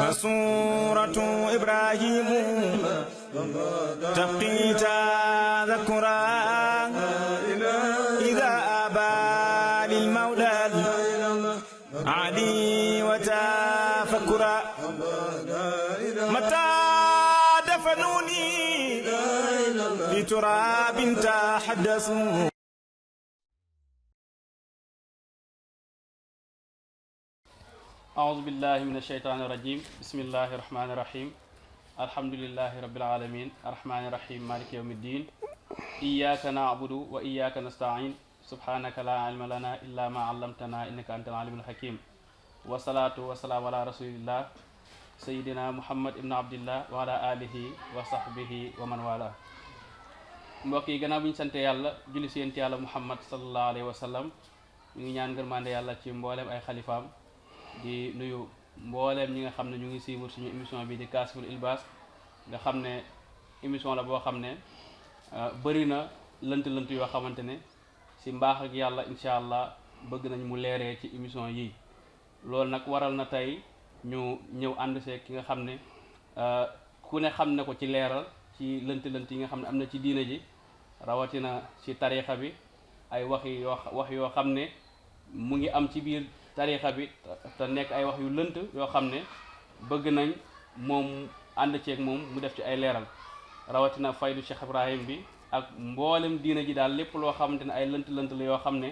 فسورة إبراهيم تبقي تذكرا إذا أبى للمولى علي وتفكرا متى دفنوني في تراب تحدثوا. أعوذ بالله من الشيطان الرجيم بسم الله الرحمن الرحيم الحمد لله رب العالمين الرحمن الرحيم مالك يوم الدين إياك نعبد وإياك نستعين سبحانك لا علم لنا إلا ما علمتنا إنك أنت العليم الحكيم والصلاة والسلام على رسول الله سيدنا محمد ibn abdillah wa ala alihi wa sahbihi wa man wala. mbokk yi gannaaw bi ñu sante yàlla julli si yent yàlla muhammad sallallahu alayhi wa sallam ñu ngi ñaan ngërmande yàlla ci mbooleem ay xalifaam di nuyu mbooleem ñi nga xam ne ñu ngi suivre suñu émission bi di Kaashiful Ilbaas nga xam ne émission la boo xam ne bëri na lënt yoo xamante ne si mbaax ak yàlla incha allah bëgg nañ mu leeree ci émission yi. loolu nag waral na tey ñu ñëw ànd see ki nga xam ne ku ne xam ne ko ci leeral ci lënt yi nga xam ne am na ci diina ji rawatina ci tariixa bi ay wax yoo xam ne mu ngi am ci biir tariixa bi te nekk ay wax yu lënt yoo xam ne bëgg nañ moom ànd ceeg moom mu def ci ay leeral rawatina faydu Cheikh Ibrahim bi ak mboolem diina ji daal lépp loo xamante ne ay lënt la yoo xam ne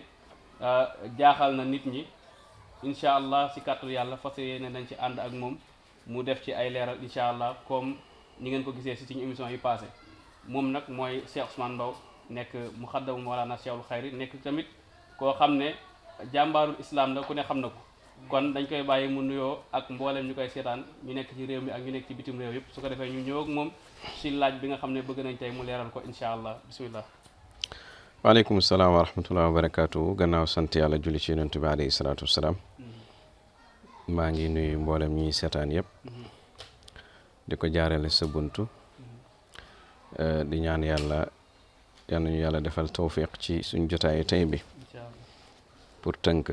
jaaxal na nit ñi incha allah si kàttul yàlla fas yéene dañ ci ànd ak moom mu def ci ay leeral incha allah comme ni ngeen ko gisee si suñu émission yi passé moom nag mooy Cheikh Ousmane Mbow nekk muxaddamu Mawlana Cheikhul Khayri nekk tamit koo xam ne jàmbaarul islam la ku ne xam na ko kon dañ koy bàyyi mu nuyoo ak mboolem ñu koy seetaan ñu nekk ci réew mi ak ñu nekk ci bitim réew yëpp su ko defee ñu ñëw ak moom si laaj bi nga xam ne bëgg nañ tey mu leeral ko incha allah bismillah. waaleykum salaam wa rahmatullahi wa barakaatu gannaaw sant yàlla julli ci yonent bi alayhi salaatu wasalaam maa ngi nuyu mboolem ñi seetaan yëpp di ko jaarale sa buntu di ñaan yàlla yal nañu yàlla defal tawfiq ci suñ jotaayu tey bi pour tënk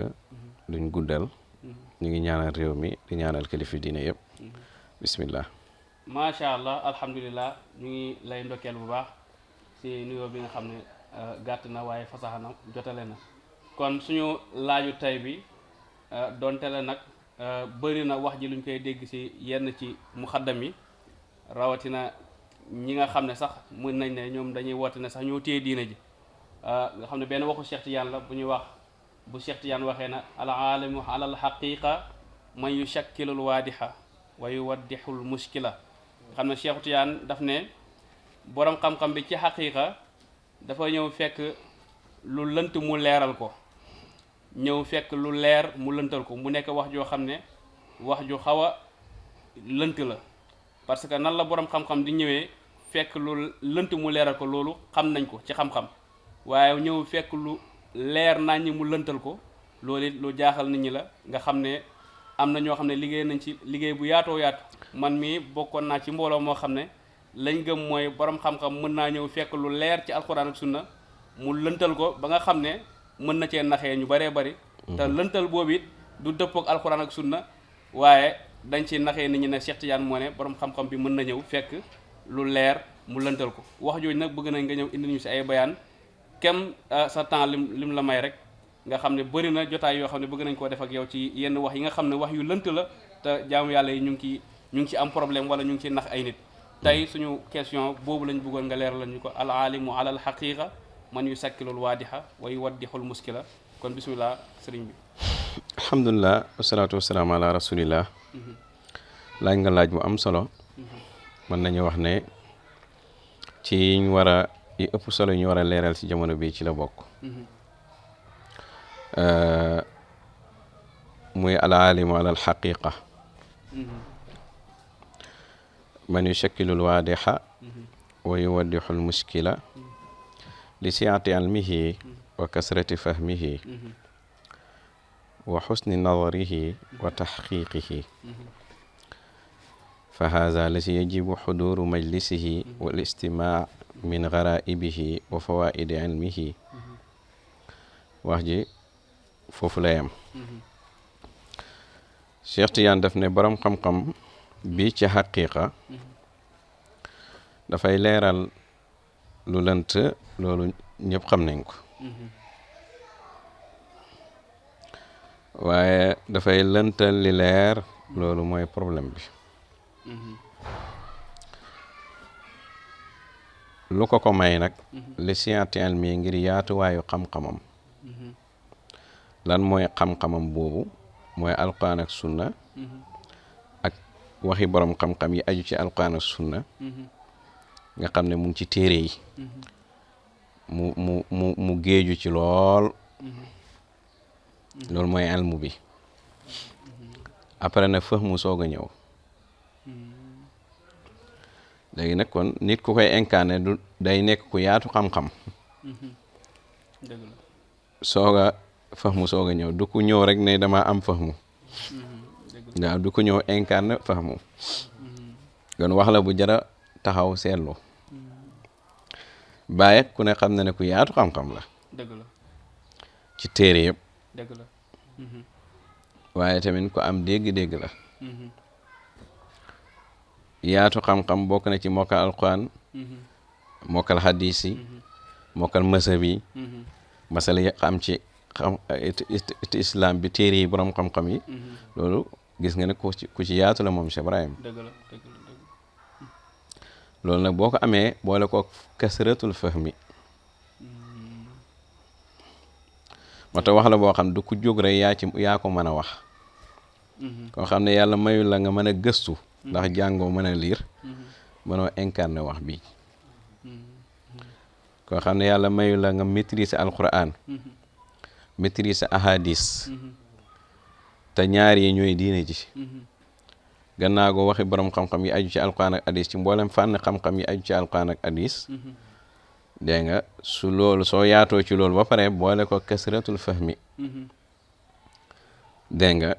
duñ guddal ñu ngi ñaanal réew mi di ñaanal kilifa diine yëpp bismillah. macha allah alhamdulilah ñu ngi lay ndokkeel bu baax si nuyoo bi nga xam ne gàtt na waaye fasaxa na jotale na kon suñu laaju tay bi donte la nag bëri na wax ji luñ koy dégg si yenn ci muxaddam yi rawatina ñi nga xam ne sax mën nañ ne ñoom dañuy woote ne sax ñoo téye diina ji nga xam ne benn waxu Cheikh Tidiane la bu ñuy wax bu Cheikh Tidiane waxee na al aalimu ala al xaqiqa man yushakkilul waadixa wa yuwaddixul muskila nga xam ne Cheikh Tidiane daf ne borom xam-xam bi ci xaqiqa dafa ñëw fekk lu lënt mu leeral ko ñëw fekk lu leer mu lëntal ko mu nekk wax joo xam ne wax ju xaw a lënt la parce que nan la borom xam-xam di ñëwee fekk lu lënt mu leeral ko loolu xam nañ ko ci xam-xam waaye ñëw fekk lu leer nañ mu lëntal ko loolu it lu jaaxal nit ñi la nga xam ne am na ñoo xam ne liggéey nañ ci liggéey bu yaatoo yaatu man mii bokkoon naa ci mbooloo moo xam ne lañ gëm mooy borom xam-xam mën naa ñëw fekk lu leer ci alxuraan ak sunna mu lëntal ko ba nga xam ne mën na cee naxee ñu bëree bëri te lëntal boobu it du dëppook alxuraan ak sunna waaye dañ ci naxee nit ñi ne Cheikh Tidiane moo ne borom xam-xam bi mën na ñëw fekk lu leer mu lëntal ko wax jooju nag bëgg nañ nga ñëw indi ñu si ay bayaan kem sa temps lim la may rek nga xam ne bëri na jotaay yoo xam ne bëgg nañ koo def ak yow ci yenn wax yi nga xam ne wax yu lënt la te jaamu yàlla yi ñu ngi ci am problème wala ñu ngi ci nax ay nit tey suñu question boobu lañ bëggoon nga leer lañu ko al alimu ala al xaqiqa man yusakkilul waadixa wa yuwaddixul muskila kon bismillah sëriñ bi. alhamdulilah wasalaatu wasalaam ala rasulillah laaj nga laaj bu am solo mën nañu wax ne ci ñu war a yi ëpp solo ñu war a leeral ci jamono bi ci la bokk muy al alimu ala al xaqiqa man yushakkilu lwaadixa wa yuwaddixu lmuskila li siati ilmihi wa kasrati fahmihi wa xusni nadarihi wa taxqiqihi fa haza lasi yajibu xuduru majlisihi wal istimaa min garaibihi wa fawaidi ilmihi wax ji foofu la yam Cheikh Tidiane daf ne borom xam-xam bi ci xaqiqa dafay leeral lu lënt loolu ñëpp xam nañ ko waaye dafay lëntal li leer loolu mooy problème bi lu ko may nag li science mi ngir yaatuwaayu xam-xamam lan mooy xam-xamam boobu mooy alquran ak sunna ak waxi borom xam-xam yi aju ci alquran ak sunna nga xam ne mu ngi ci téere yi mu géeju ci lool loolu mooy almu bi après nag fahmu soog a ñëw léegi nag kon nit ku koy incarné du day nekk ku yaatu xam-xam soog a fahmu soog a ñëw du ku ñëw rek ne dama am fahmu waaw du ko ñëw incarné fahmu kon wax la bu jara taxaw seetlu Baye ku ne xam na ne ku yaatu xam-xam la ci téere yëpp waaye tamit ku am dégg-dégg la yaatu xam-xam bokk na ci mokkal alquran mokkal hadis yi mokkal masab yi masala yi xam ci xam islam bi téere yi borom xam-xam yi loolu gis nga ne ku ci yaatu la moom Cheikh Ibrahim loolu nag boo ko amee boole ko kasratul fahmi moo tax wax la boo xam du ku jóg rek yaa ko mën a wax koo xam ne yàlla mayul la nga mën a gëstu ndax jàngoo mën a liir mënoo incarné wax bi koo xam ne yàlla mayul la nga maîtriser alquran maîtriser ahadis te ñaar yi ñooy diine ji gannaaw go waxi borom xam-xam yi aju ci alquran ak hadis ci mboolem fànn xam-xam yi aju ci alquran ak hadis dégg nga su loolu soo yaatoo ci loolu ba pare boole ko kasratul fahmi dégg nga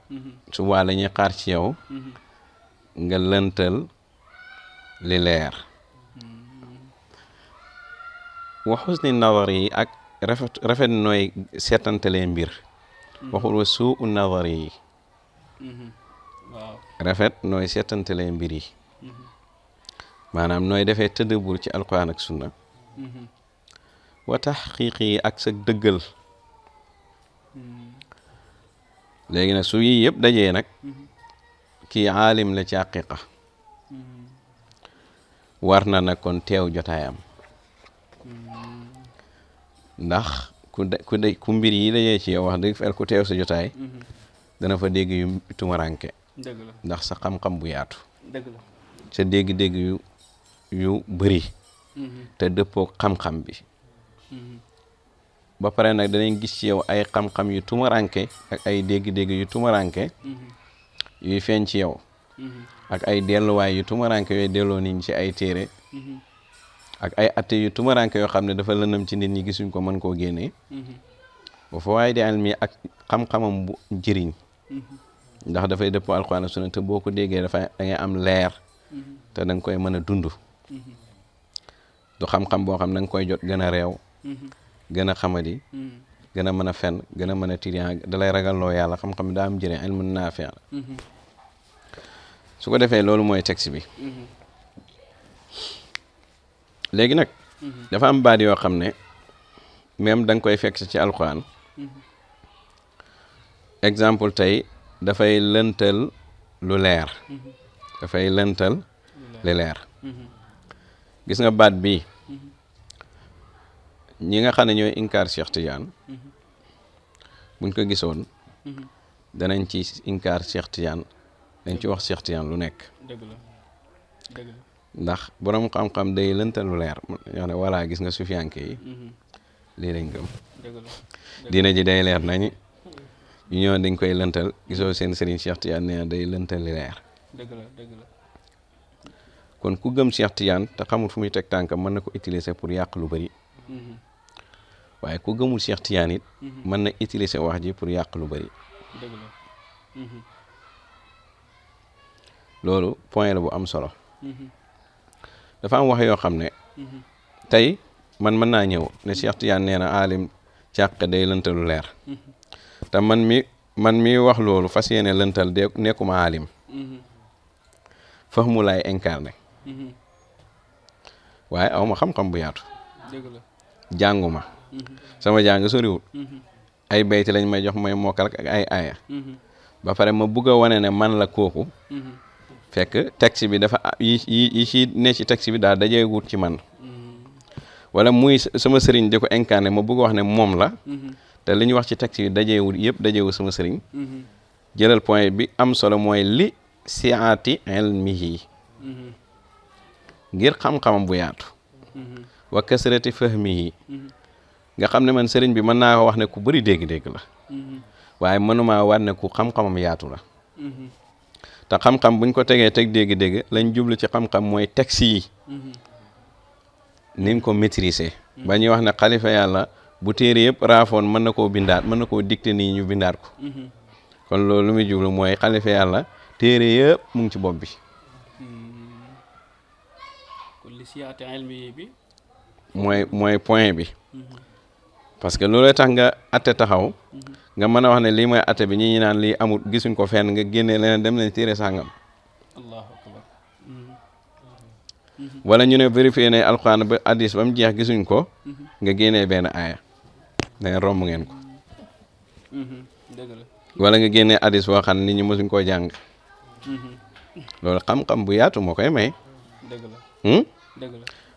su waa la ñuy xaar ci yow nga lëntal li leer wa xusni nazar yi ak rafet nooy seetantalee mbir waxul wa suu u nazar yi rafet nooy seetantalee mbir yi maanaam nooy defee tëddëbur ci alquran ak sunna wa taxqiiq yi ak sa dëggal léegi nag su yii yëpp dajee nag kii aalim la ci haqiqa war na nag kon teew jotaayam ndax ku mbir yi dajee ci yow wax dëgg fa ku teew sa jotaay dana fa dégg yu tumaranke ndax sa xam-xam bu yaatu sa dégg-dégg yu bëri te dëppoo xam-xam bi ba pare nag danañ gis ci yow ay xam-xam yu tumaranke ak ay dégg-dégg yu tumaranke yuy feeñ ci yow ak ay delluwaay yu tumaranke yooyu delloo nit ñi ci ay téere ak ay atte yu tumaranke yoo xam ne dafa lëndëm ci nit ñi gisuñ ko mën koo génnee ba fa waaye di almi ak xam-xamam bu njëriñ ndax dafay dëppoo alxuraan sunna te boo ko déggee dafay da ngay am leer te da nga koy mën a dund du xam-xam boo xam ne da nga koy jot gën a réew gën a xamadi gën a mën a fen gën a mën a tiriyan da lay ragalloo yàlla xam-xam daa am njëriñ ilmun naafi' su ko defee loolu mooy texte bi léegi nag dafa am baat yoo xam ne même da nga koy fekk ci alxuraan exemple tey dafay lëntal lu leer dafay lëntal li leer gis nga baat bi ñi nga xam ne ñooy inkaar Cheikh Tidiane buñ ko gisoon danañ ci inkaar Cheikh Tidiane dañ ci wax Cheikh Tidiane lu nekk ndax borom xam-xam day lëntal lu leer ñoo ne voilà gis nga sufiyanke yi lii lañ gëm diina ji day leer nañ ñu ñëw dañ koy lëntal gisoo seen sëriñ Cheikh Tidiane nee day lëntal li leer kon ku gëm Cheikh Tidiane te xamul fu muy teg tànkam mën na ko utiliser pour yàq lu bari waaye ku gëmul Cheikh Tidiane it mën na utiliser wax ji pour yàq lu bari loolu point la bu am solo dafa am wax yoo xam ne tey man mën naa ñëw ne Cheikh Tidiane nee na aalim càq day lëntalu leer te man mi man mi wax loolu fas yéene lëntal de nekkuma alim fahmu laay incarné waaye aw ma xam-xam bu yaatu jànguma sama jàng soriwul ay bayti lañ may jox may mokkal ak ay aaya ba pare ma bugg a wane ne man la kooku fekk texte bi dafa yi ci ne ci texte bi daal dajee wut ci man wala muy sama sëriñ di ko incarné ma bugg a wax ne moom la te li ñu wax ci texte bi dajeewul yëpp dajeewul sama sëriñ jëlal point bi am solo mooy li siati ilmihi ngir xam-xamam bu yaatu wa kasrati fahmihi nga xam ne man sëriñ bi mën naa ko wax ne ku bëri dégg-dégg la waaye mënumaa war ne ku xam-xamam yaatu la te xam-xam buñ ko tegee teg dégg-dégg lañ jublu ci xam-xam mooy texte yi niñ ko maîtriser ba ñuy wax ne xalifa yàlla bu téere yëpp raafoon mën na koo bindaat mën na koo dicté nii ñu bindaat ko kon loolu lu muy jublu mooy xalifa yàlla téere yëpp mu ngi ci bopp bi mooy point bi parce que loolu tax nga atte taxaw nga mën a wax ne lii mooy atte bi ñi naan lii amul gisuñ ko fenn nga génnee leneen dem leen téere sàngam allahu akbar wala ñu ne vérifié ne alxuraan ba hadis ba mu jeex gisuñ ko nga génnee benn aaya ne romb ngeen ko wala nga génnee hadis boo xam ne nit ñi mosuñ koo jàng loolu xam-xam bu yaatu moo koy may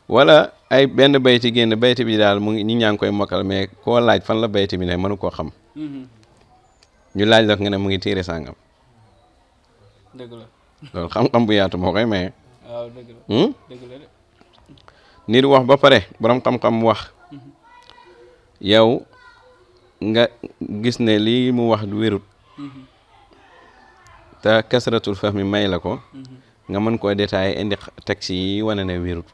wala ay benn bayti génn bayti bi daal mu ngi ñi ñaa ngi koy mokkal mais koo laaj fan la bayti bi ne mënu koo xam ñu laaj la nga ne mu ngi téere sàngam loolu xam-xam bu yaatu moo koy maye nit wax ba pare borom xam-xam wax yow nga gis ne lii mu wax du wérut te kasratul fahmi may la ko nga mën koo détaillé indi texte yi wane ne wérut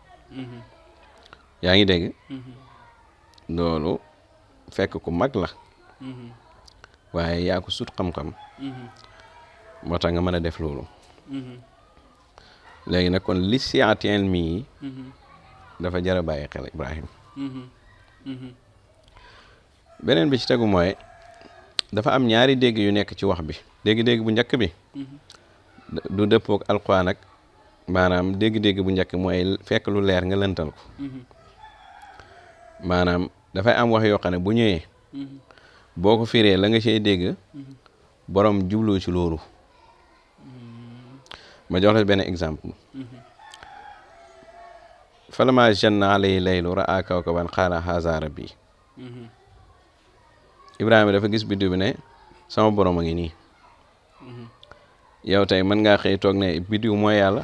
yaa ngi dégg loolu fekk ku mag la waaye yaa ko sut xam-xam moo tax nga mën a def loolu léegi nag kon li siatien mii dafa jar a bàyyi xel Ibrahim beneen bi ci tegu mooy dafa am ñaari dégg yu nekk ci wax bi dégg-dégg bu njëkk bi du dëppook alquran ak maanaam dégg-dégg bu njëkk mooy fekk lu leer nga lëntal ko maanaam dafay am wax yoo xam ne bu ñëwee boo ko firee la nga cey dégg borom jublu ci loolu ma jox la benn exemple falama janna alayhi laylu ra'a kawkaban qaala haza rabbi Ibrahima dafa gis biddiw bi ne sama borom a ngi nii yow tey mën ngaa xëy toog ne biddiw mooy yàlla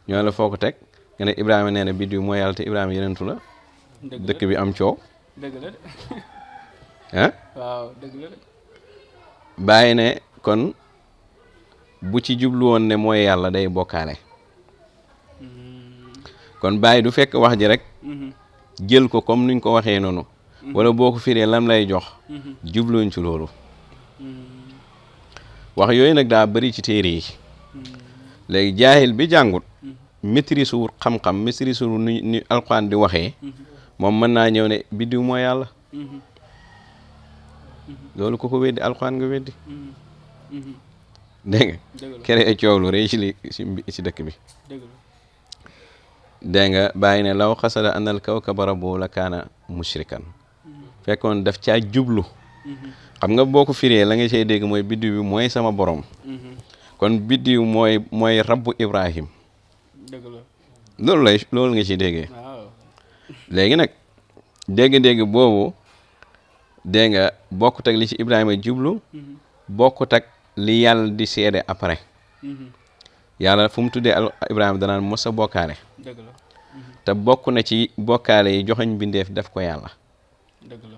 ñoo la foo ko teg nga ne Ibrahima nee na biddiw mooy yàlla te Ibrahima yenentu la dëkk bi am coow dëgg la de ah waaw dëgg la de bàyyi ne kon bu ci jublu woon ne mooy yàlla day bokkaale kon bàyyi du fekk wax ji rek jël ko comme nuñ ko waxee noonu wala boo ko firee lam lay jox jubluñ ci loolu wax yooyu nag daa bëri ci téere yi léegi jaahil bi jàngut maîtrise wul xam-xam maîtrise wul ni alxuraan di waxee moom mën naa ñëw ne biddiw mooy yàlla loolu ku ko weddi alxuraan nga weddi dégg nga kere coow lu rëy ci dëkk bi dégg nga bàyyi ne law xasada anal kawkaba rabbu la kaana mushrikan fekkoon daf caa jublu xam nga boo ko firee la nga cay dégg mooy biddiw bi mooy sama borom kon biddiw mooy rabbu Ibrahim loolu nga ciy déggee léegi nag dégg-dégg boobu dégg nga bokkut ak li ci Ibrahima jublu bokkut ak li yàlla di seede après yàlla fu mu tuddee Ibrahima danaan mos a bokkaale te bokk na ci bokkaale yi joxañ bindeef def ko yàlla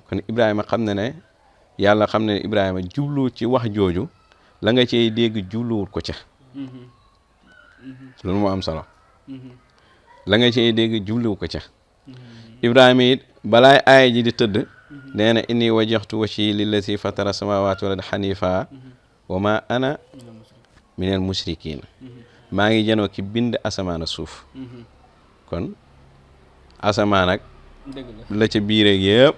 kon Ibrahima xam na ne yàlla xam ne Ibrahima jublu ci wax jooju la nga cey dégg jubluwul ko ca loolu moo am solo la nga cey dégg jubluwu ko ca Ibrahima it balaay aaya ji di tëdd nee na inni wajjahtu wajhi lillazi fatara samawati wal arda hanifa wa ma ana minal mushrikin maa ngi janoo ki bind asamaan ak suuf kon asamaan ak la ca biir ak yëpp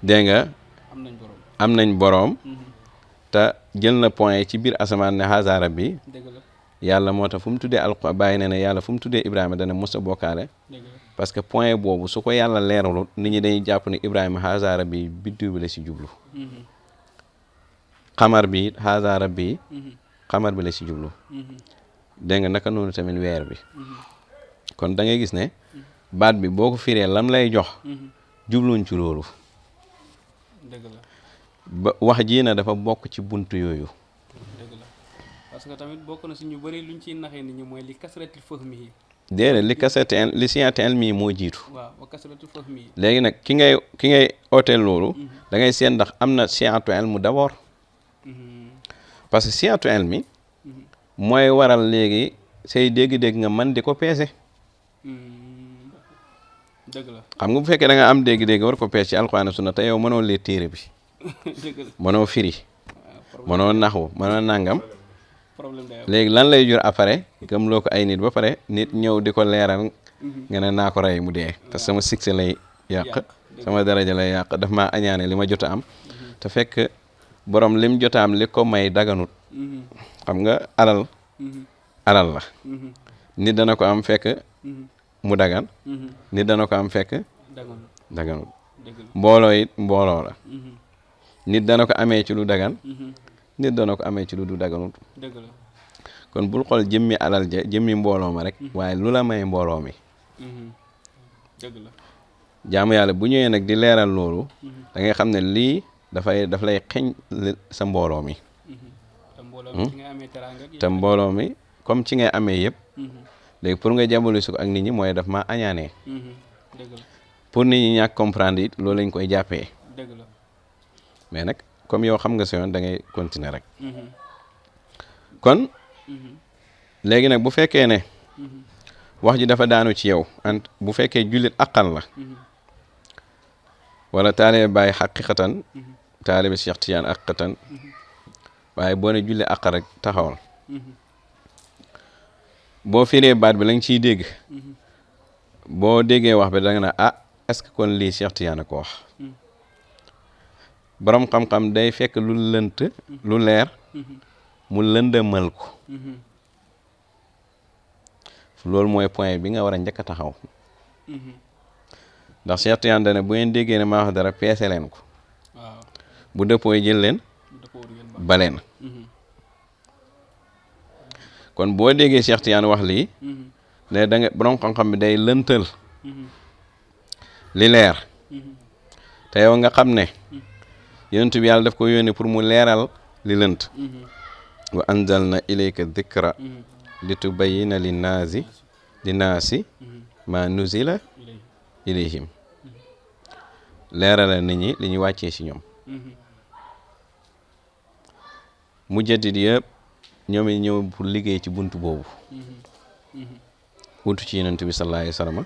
dégg nga am nañ boroom te jël na point ci biir asamaan ne haza rabbi yàlla moo tax fu mu tuddee alquran bàyyi ne yàlla fu mu tuddee Ibrahima dana mos a bokkaale parce que point boobu su ko yàlla leeralut nit ñi dañuy jàpp ne Ibrahima haza rabbi biddiw bi la si jublu xamar bi haza rabbi xamar bi la si jublu dégg nga naka noonu tamit weer bi kon da ngay gis ne baat bi boo ko firee lam lay jox jubluñ ci loolu ba wax ji na dafa bokk ci buntu yooyu parce que tamit bokk na si ñu bëri luñ ciy naxee nit ñi mooy li kasratil fahmi yi déedéet li kasrati li siyaati elmi moo jiitu waaw wa kasratil fahmi yi léegi nag ki ngay ooteel loolu da ngay seet ndax am na siyaatu elmu d'abord parce que siyaatu elmi mooy waral léegi say dégg-dégg nga man di ko peese dëgg la xam nga bu fekkee da nga am dégg-dégg war ko peese ci alxuraan sunna te yow mënoo lee téere bi mënoo firi mënoo naxu mënoo nangam léegi lan lay jur après gëm loo ko ay nit ba pare nit ñëw di ko leeral nga ne naa ko rey mu dee te sama succès lay yàq sama daraja lay yàq daf maa añaane li ma jot a am te fekk borom lim jot a am li ko may daganut xam nga alal la nit dana ko am fekk mu dagan nit dana ko am fekk daganut mbooloo it mbooloo la nit dana ko amee ci lu dagan nit dana ko amee ci lu du daganut kon bul xool jëmmi alal ja jëmmi mbooloo ma rek waaye lu la may mbooloo mi jaamu yàlla bu ñëwee nag di leeral loolu da ngay xam ne lii daf lay xeñ sa mbooloo mi te mbooloo mi comme ci ngay amee yëpp léegi pour nga jàmbali su ko ak nit ñi mooy daf ma añaanee pour nit ñi ñàkk comprendre it loolu lañ koy jàppee mais nag comme yow xam nga si yoon da ngay continuer rek kon léegi nag bu fekkee ne wax ji dafa daanu ci yow bu fekkee jullit aqal la wala taalibe Baay xaqiqatan taalibe Cheikh Tidiane xaqiqatan waaye boo ne jullit aqal rek taxawal boo firee baat bi la nga ciy dégg boo déggee wax bi da nga ne est-ce que kon lii Cheikh Tidiane a ko wax borom xam-xam day fekk lu lënt lu leer mu lëndëmal ko loolu mooy point bi nga war a njëkk a taxaw ndax Cheikh Tidiane dane bu ngeen déggee ne maa wax dara peese leen ko bu dëppoo jël leen baleen kon boo déggee Cheikh Tidiane wax lii ne da nga borom xam-xam bi day lëntal li leer te yow nga xam ne yonent bi yàlla daf ko yónni pour mu leeral li lënt wa anzalna ilayka dhikra litubayyina linnaasi ma nuzila ilayhim leeralal nit ñi li ñu wàccee ci ñoom mujaddid yëpp ñoom it ñëw pour liggéey ci buntu boobu wutu ci yonent bi sallallahu alayhi wa sallam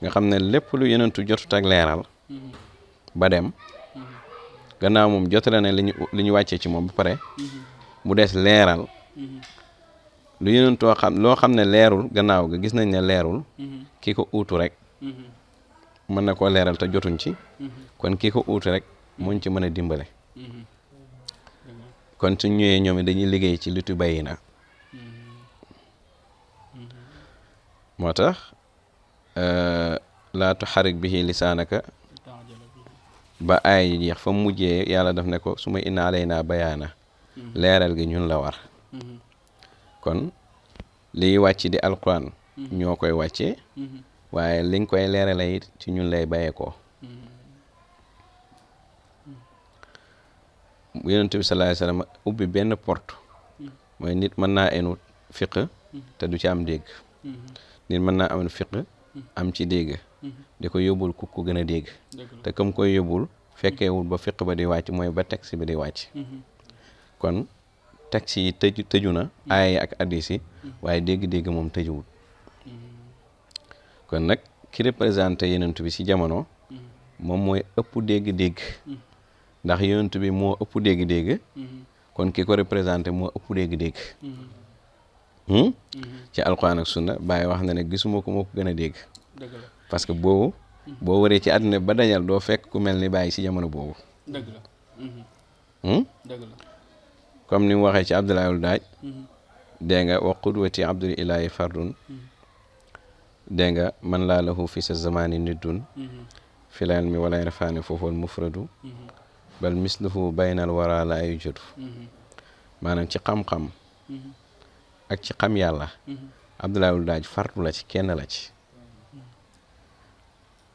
nga xam ne lépp lu yonentu jotut ak leeral ba dem gannaaw moom jotale ne li ñu wàccee ci moom ba pare mu des leeral lu yonentoo xam loo xam ne leerul gannaaw ga gis nañ ne leerul kii ko uutu rek mën na koo leeral te jotuñ ci kon kii ko uutu rek mooñ ci mën a dimbale kon suñ ñëwee ñoom it dañuy liggéey ci litu bayi na moo tax laa tuxarik bihi lisaanaka ba aay yi jeex fa mujjee yàlla daf ne ko su ma inna alaynaa bayaana leeral gi ñun la war kon liy wàcc di alquran ñoo koy wàccee waaye liñ koy leerale it ci ñun lay bayee ko yonent bi sallallahu alayhi wasallam ubbi benn porte mooy nit mën naa enu fiq te du ci am dégg nit mën naa am fiq am ci dégg di ko yóbbul ku ko gën a dégg te comme koy yóbbul fekkeewul ba fiq ba di wàcc mooy ba texte bi di wàcc kon texte yi tëju na aaya ak hadiis yi waaye dégg-dégg moom tëjuwul kon nag ki représenté yonent bi ci jamono moom mooy ëpp dégg-dégg ndax yonent bi moo ëpp dégg-dégg kon ki ko représenté moo ëpp dégg-dégg ci alquran ak sunna Baay wax na ne gisuma ko moo ko gën a dégg parce que boo waree ci àdduna ba dajal doo fekk ku mel ni Baay ci jamono boobu dëgg la dëgg la comme ni mu waxee ci Abdoulaye Daaj dégg nga wa qudwati abdul ilahi fardun dégg nga man laa lahu fi sa zamani niddun fi la ilmi wala irfaani foofu al mufradu bal misluhu baynal wara la ay jotu maanaam ci xam-xam ak ci xam yàlla Abdoulaye Daaj fardu la ci kenn la ci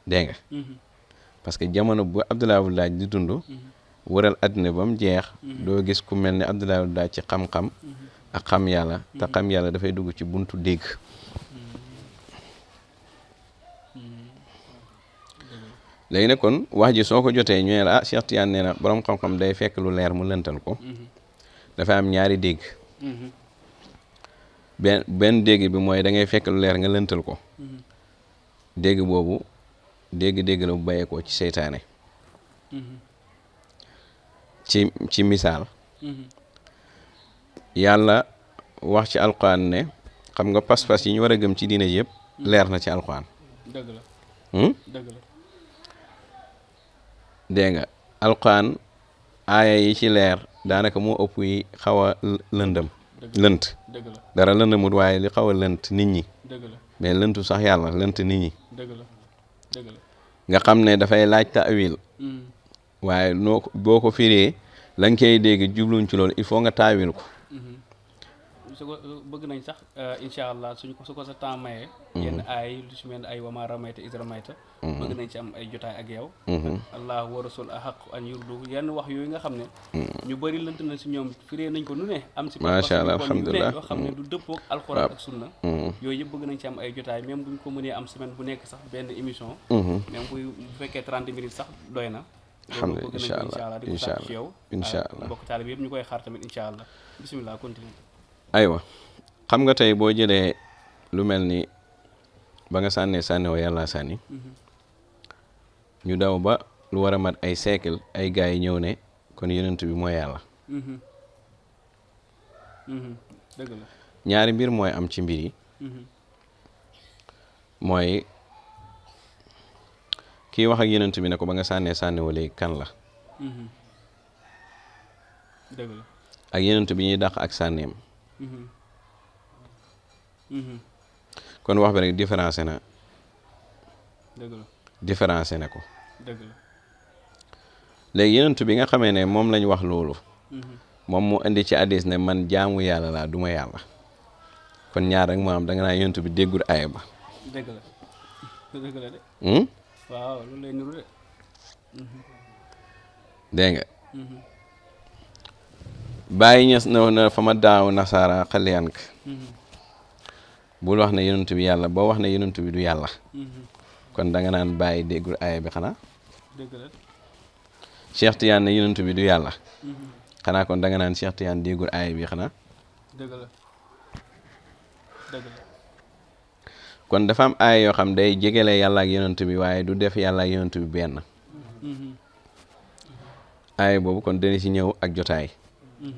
dégg nga parce que jamono bu Abdoulaye Daaj di dund wëral àddina ba mu jeex doo gis ku mel ni Abdoulaye Daaj ci xam-xam ak xam yàlla te xam yàlla dafay dugg ci buntu dégg léegi nag kon wax ji soo ko jotee ñu ne la Cheikh Tidiane nee na borom xam-xam day fekk lu leer mu lëntal ko dafa am ñaari dégg benn dégg bi mooy da ngay fekk lu leer nga lëntal ko dégg boobu dégg la bu bàyyeekoo ci seytaane ci misaal yàlla wax ci alquran ne xam nga pas-pas yi ñu war a gëm ci diine yëpp leer na ci alquran dëgg la dëgg la dégg nga alquran aaya yi ci leer daanaka moo ëpp yi xaw a lëndëm lënt dëgg la dara lëndëmut waaye li xaw a lënt nit ñi dëgg la mais lëntu sax yàlla lënt nit ñi dëgg la dëgg la nga xam ne dafay laaj taawil waaye boo ko firee la nga koy dégg jubluñ ci loolu il faut nga taawil ko su ko bëgg nañ sax incha allah su ko sa temps mayee yenn ay lu si mel ay wama ramayta is ramayta bëgg nañ ci am ay jotaay ak yow allah wa rasul ahaq an yurdu yenn wax yooyu nga xam ne ñu bëri lënt na si ñoom firee nañ ko nu ne am si macha allah alhamdulilah yoo xam ne du dëppook alxuraan ak sunna yooyu yëpp bëgg nañ ci am ay jotaay même buñ ko mënee am semaine bu nekk sax benn émission même bu fekkee 30 minutes sax doy na alhamdulilah incha allah di ko sàkk ci yow incha allah mbokk taalibe yëpp ñu koy xaar tamit incha allah bisimilah continue aywa xam nga tey boo jëlee lu mel ni ba nga sànni woo yàlla sànni ñu daw ba lu war a mat ay siècle ay gars yi ñëw ne kon yonent bi mooy yàlla dëgg la ñaari mbir mooy am ci mbir yi mooy kii wax ak yonent bi ne ko ba nga sànni woo léegi kan la dëgg la ak yonent bi ñuy dàq ak sànneem kon wax bi rek différencé na dëgg la différencé na ko dëgg la léegi yonent bi nga xamee ne moom lañ wax loolu moom mu indi ci hadiis ne man jaamu yàlla laa duma yàlla kon ñaar rek moo am da nga naa yonent bi déggul aaya ba dëgg la dëgg la de waaw loolu lay niru de dégg nga bàyyi ñes na fa ma daaw nasaara xaliyank bul wax ne yonent bi yàlla boo wax ne yonent bi du yàlla kon da nga naan bàyyi déggul aaya bi xanaa dëgg la Cheikh Tidiane ne yonent bi du yàlla xanaa kon da nga naan Cheikh Tidiane déggul aaya bi xanaa dëgg la dëgg la kon dafa am aaya yoo xam day jegele yàlla ak yonent bi waaye du def yàlla ak yonent bi benn aaya boobu kon dana ci ñëw ak jotaay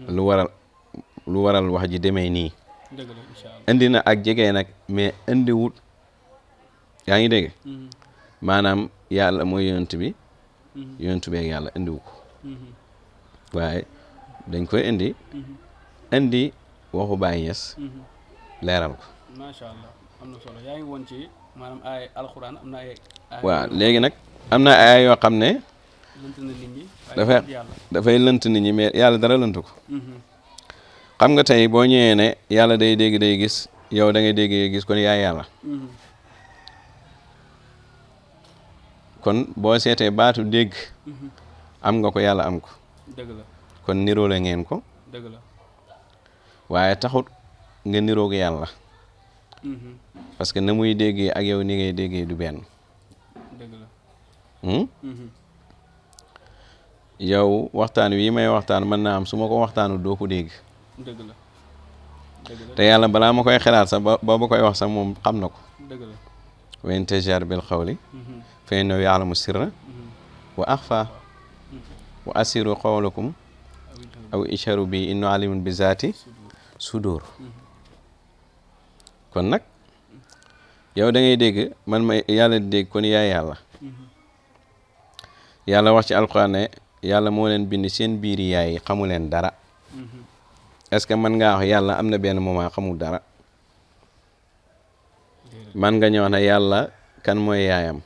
lu waral wax ji demee nii dëgg la incha allah indi na ak jege nag mais indi wut yaa ngi dégg maanaam yàlla mooy yonent bi yonent bi ak yàlla indiwu ko waaye dañ koy indi waxu Baay Ñas leeral ko macha allah am na solo yaa ngi woon ci maanaam ay alxuraan am na ay waaw léegi nag am na ay yoo xam ne lënt na nit ñi dafay lënt nit ñi mais yàlla dara lënt ko xam nga tey boo ñëwee ne yàlla day dégg day gis yow da ngay dégg gis kon yaay yàlla kon boo seetee baatu dégg am nga ko yàlla am ko dëgg la kon niroole ngeen ko dëgg la waaye taxut nga niroog yàlla parce que na muy déggee ak yow ni ngay déggee du benn dëgg la yow waxtaan wi may waxtaan mën naa am su ma ko waxtaanu doo ko dégg dëgg la dëgg la te yàlla balaa ma koy xelaat sax ba koy wax sax moom xam na ko dëgg la wa in tajhar bil qawli fa innahu ya'lamu sirra wa axfa wa asiru qawlakum aw isharu bi innahu alimun bi zaati sudur kon nag yow da ngay dégg man ma yàlla di dégg kon yaay yàlla yàlla wax ci alquran ne yàlla moo leen bind seen biir yaay xamu leen dara est-ce que mën ngaa wax yàlla am na benn moment xamul dara man nga ñëw ne yàlla kan mooy yaayam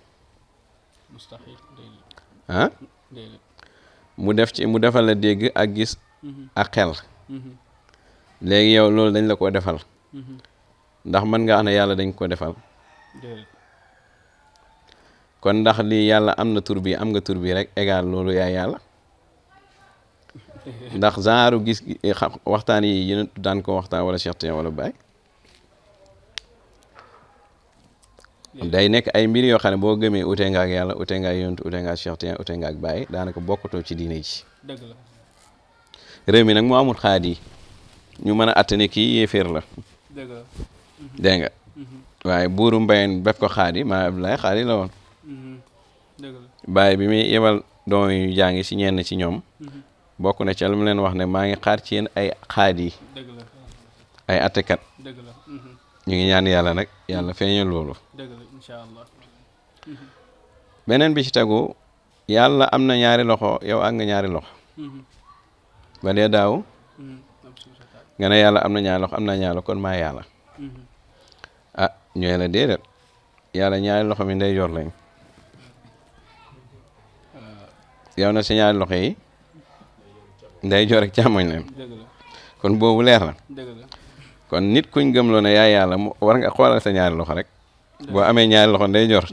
ah mu defal la dégg ak gis ak xel léegi yow loolu dañ la ko defal ndax mën nga wax ne yàlla dañ ko defal kon ndax lii yàlla am na tur bi am nga tur bi rek égal loolu yaay yàlla ndax genre gis waxtaan yi yéen daan ko waxtaan wala Cheikh Tidiane wala Baye day nekk ay mbir yoo xam ne boo gëmee ute nga ak yàlla ute nga ak yonent ute nga ak Cheikh Tidiane ute nga ak Baye daanaka bokkatoo ci diine ji dëgg la réew mi nag moo amul xaad yi ñu mën a attane kii yéeféer la dëgg la dégg nga waaye buuru Mbayeen bépp ko xaad yi maa Abdoulaye xaad yi la woon dëgg la Baye bi muy yebal doom yu jàngi si ñenn ci ñoom bokk na ca lu mu leen wax ne maa ngi xaar ci yéen ay xaad yi dëgg la ay attekat dëgg la ñu ngi ñaan yàlla nag yàlla feeñal loolu dëgg la incha allah beneen bi ci tegu yàlla am na ñaari loxo yow ak nga ñaari loxo ba dee daaw nga ne yàlla am na ñaari loxo am na ñaari loxo kon maa yàlla ah ñooy la déedéet yàlla ñaari loxo mi ndey yor lañ yow na si ñaari loxo yi ndey jor ak càmmoñ leen dëgg la kon boobu leer na dëgg la kon nit kuñ gëmloo ne yaay yàlla war nga xoolal sa ñaari loxo rek boo amee ñaari loxo ndey jor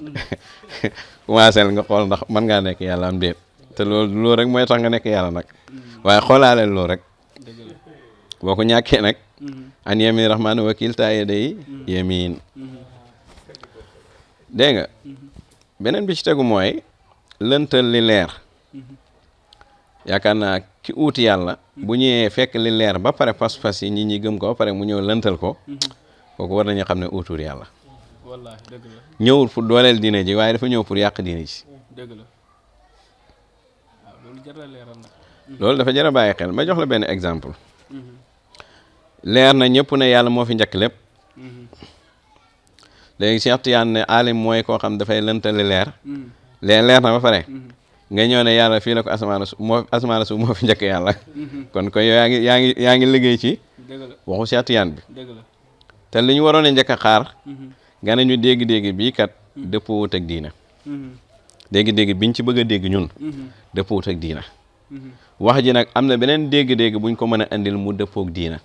commencé nga xool ndax mën ngaa nekk yàlla am déet te loolu rek mooy tax nga nekk yàlla nag waaye xoolaaleel loolu rek dëgg la boo ko ñàkkee nag an yamin rahmaan wakil taa yaday yamin dégg nga beneen bi ci tegu mooy lëntal li leer yaakaar naa ki uuti yàlla bu ñëwee fekk li leer ba pare pas-pas yi nit ñi gëm ko ba pare mu ñëw lëntal ko kooku war nañu xam ne uutuur yàlla wallaahi dëgg la ñëwul pour dooleel diine ji waaye dafa ñëw pour yàq diine ji dëgg la waaw loolu jar na leeral nag loolu dafa jar a bàyyi xel ma jox la benn exemple leer na ñëpp ne yàlla moo fi njëkk lépp léegi Cheikh Tidiane ne alim mooy koo xam dafay lëntali leer leer na ba pare nga ñëw ne yàlla fii la ko asamaan suuf moo fi njëkk yàlla kon yow yaa ngi liggéey ci waxu Cheikh Tidiane bi dëgg la te li ñu waroon a njëkk a xaar nga ne ñu dégg-dégg bii kat dëppoowut ak diina dégg-dégg biñ ci bëgg a dégg ñun dëppoowut ak diina wax ji nag am na beneen dégg-dégg buñ ko mën a indil mu dëppook diina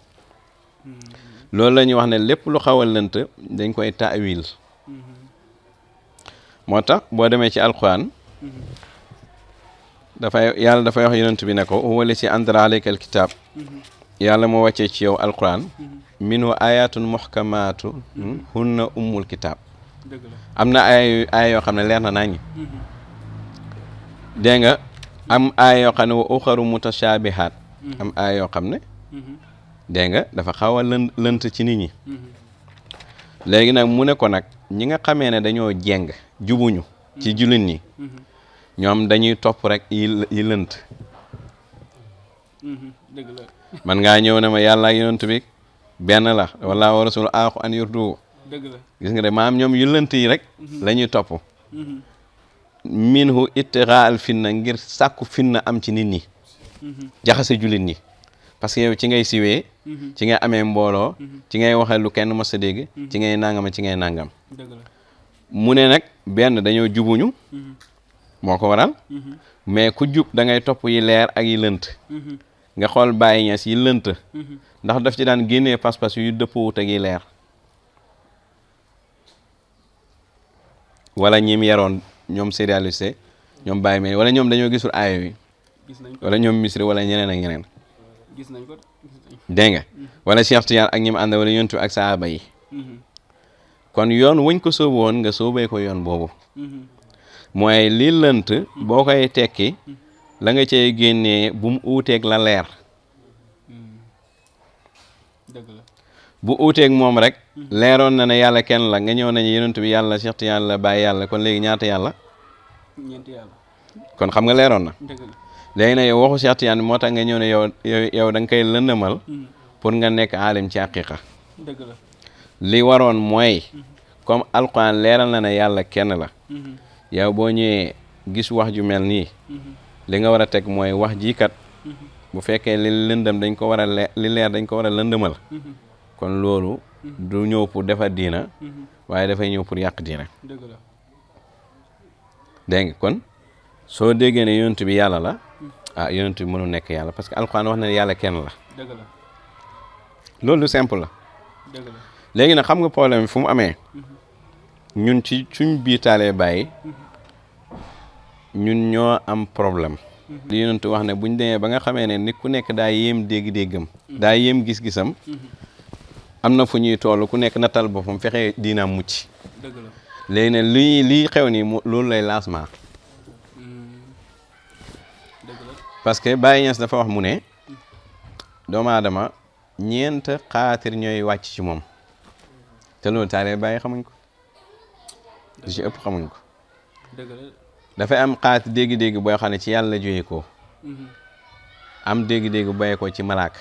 loolu la ñuy wax ne lépp lu xaw a lënt dañ koy taawil moo tax boo demee ci alquran yàlla dafay wax yonent bi ne ko huwa llazi anzala alayka alkitab yàlla moo wàccee ci yow alquran minhu ayatun muhkamatu hunna ummul kitab dëgg la am na ay yoo xam ne leer na naññ dégg nga am ay yoo xam ne wa uxaru mutashabihat am ay yoo xam ne dégg nga dafa xaw a lënt ci nit ñi léegi nag mu ne ko nag ñi nga xamee ne dañoo jeng jubuñu ci jullit ñi ñoom dañuy topp rek yi lënt dëgg la man ngaa ñëw ne ma yàlla ak yonent bi benn la wala wa rasul aaxu an yurdu dëgg la gis nga de maam ñoom yu lënt yi rek la ñuy topp minhu ittiraa finna ngir sàkku finna am ci nit ñi jaxase jullit ñi parce que yow ci ngay siwee ci ngay amee mbooloo ci ngay waxee lu kenn mës a dégg ci ngay nangam ci ngay nangam dëgg la mu ne nag benn dañoo jubuñu moo ko waral mais ku jub da ngay topp yi leer ak yi lënt nga xool Baye Niass yi lënt ndax daf ci daan génnee pas-pas yu dëppoowut ak yi leer wala ñim yaroon ñoom sérialisé ñoom Baye Mey wala ñoom dañoo gisul aayo yi wala ñoom misri wala ñeneen ak ñeneen gis nañ ko dégg nga wala Cheikh Tidiane ak ñi mu ànd wala yontu ak saaba yi kon yoon wuñ ko sóobu woon nga sóobee ko yoon boobu mooy li lënt boo koy tekki la nga cey génnee bu mu uuteeg la leer dëgg la bu uuteeg moom rek leeroon na ne yàlla kenn la nga ñëw nañu yonent bi yàlla Cheikh Tidiane la Baye yàlla kon léegi ñaata yàlla ñeenti yàlla kon xam nga leeroon na dëgg la léegi nag yow waxu Cheikh Tidiane moo tax nga ñëw ne yow da nga koy lëndëmal pour nga nekk aalim ci haqiqa dëgg la li waroon mooy comme alquran leeral na ne yàlla kenn la yow boo ñëwee gis wax ju mel nii li nga war a teg mooy wax ji kat bu fekkee li lëndëm dañ ko war a li leer dañ ko war a lëndëmal kon loolu du ñëw pour defar diina waaye dafay ñëw pour yàq diina dégg nga kon soo déggee ne yonent bi yàlla la ah yonent bi mënu nekk yàlla parce que alxuraan wax na ne yàlla kenn la loolu lu simple la léegi nag xam nga problème bi fu mu amee ñun ci suñ biitaalee bàyyi ñun ñoo am problème li yonent wax ne buñ demee ba nga xamee ne nit ku nekk daa yéem dégg-déggam daa yéem gis-gisam am na fu ñuy toll ku nekk nattal boppam fexe diinaam mucc léegi ne lii xew nii loolu lay lancement parce que Baye Niass dafa wax mu ne doomu aadama ñeent xaatir ñooy wàcc ci moom te loolu taalee Baye xamuñ ko li ci ëpp xamuñ ko dafay am xaatir dégg-dégg booy xam ne ci yàlla jógee ko am dégg-dégg bàyyi ko ci malaak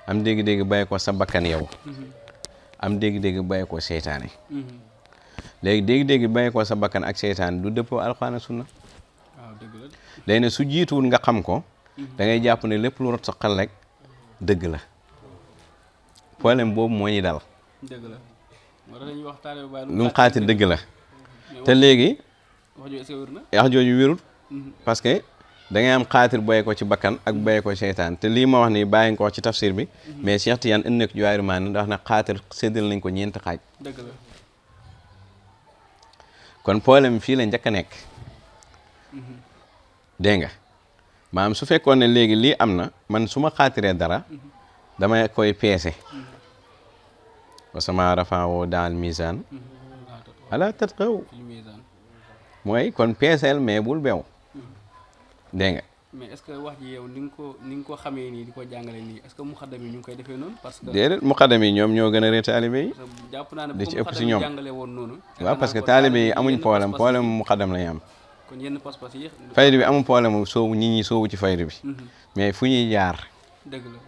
am dégg-dégg bàyyi ko sa bakkan yow am dégg-dégg bàyyi ko seytaane léegi dégg-dégg bàyyi ko sa bakkan ak seytaane du dëppoo alxuraan ak sunna léegi ne su jiituwul nga xam ko da ngay jàpp ne lépp lu rot sa xel rek dëgg la problème boobu moo ñu dal lu mu xaatir dëgg la te léegi wax jooju wérul parce que da ngay am xaatir boye ko ci bakkan ak boye ko seytaan te lii ma wax ni bàyyi nga ko ci tafsir bi mais Cheikh Tidiane indi na ko Jawahirul Maani ndax na xaatir séddal nañ ko ñeenti xaaj kon problème fii la njëkk a nekk dégg nga maanaam su fekkoon ne léegi lii am na man su ma xaatiree dara damay koy peese wa sama rafa'ahu daal misaan ala tatghaw mooy kon peeseel mais bul beew dégg nga mais est-ce que wax ji yow ni nga ko xamee nii di ko jàngale nii est-ce que muxaddam yi ñu ngi koy defee noonu parce que déedéet muxaddam yi ñoom ñoo gën a ree taalibe yi jàpp naa ne di ci ëpp si ñoom jàngale woon noonu waaw parce que taalibe yi amuñ problème muxaddam lañu am kon yenn pas-pas yi faydu bi amul problème soobu nit ñi soobu ci faydu bi mais fu ñuy jaar dëgg la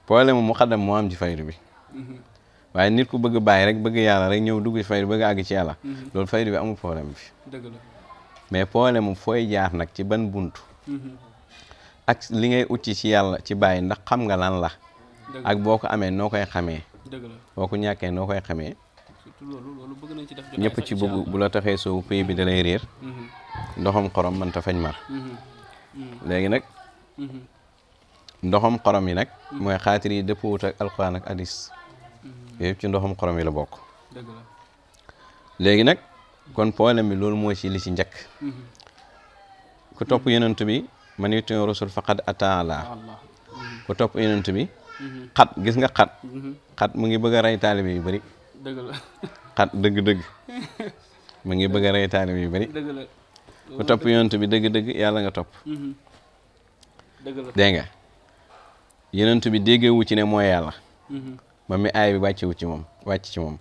problème muxaddam moo am ci faydu bi waaye nit ku bëgg bàyyi rek bëgg yàlla rek ñëw dugg ci faydu bëgg àgg ci yàlla loolu faydu bi amul problème bi dëgg la mais problème fooy jaar nag ci ban buntu ak li ngay utti ci yàlla ci bàyyi ndax xam nga lan la ak boo ko amee noo koy xamee boo ko ñàkkee noo koy xamee ñëpp ci bëgg bu la taxee soow pays bi da lay réer ndoxam xorom man ta fañ mar léegi nag ndoxam xorom yi nag mooy xaatir yi dëppwut ak alxuraan ak hadis yooyu ci ndoxam xorom yi la bokk léegi nag kon problème bi loolu moo ci li ci njëkk ku topp yonent bi man yuti rasul faqad ata Allah ku topp yonent bi xat gis nga xat mu ngi bëgg a rey taalibe yu bëri xat dëgg-dëgg mu ngi bëgg a rey taalibe yu bëri ku topp yonent bi dëgg-dëgg yàlla nga topp dégg nga yonent bi déggewu ci ne mooy yàlla ma mi aay bi wàcc ci moom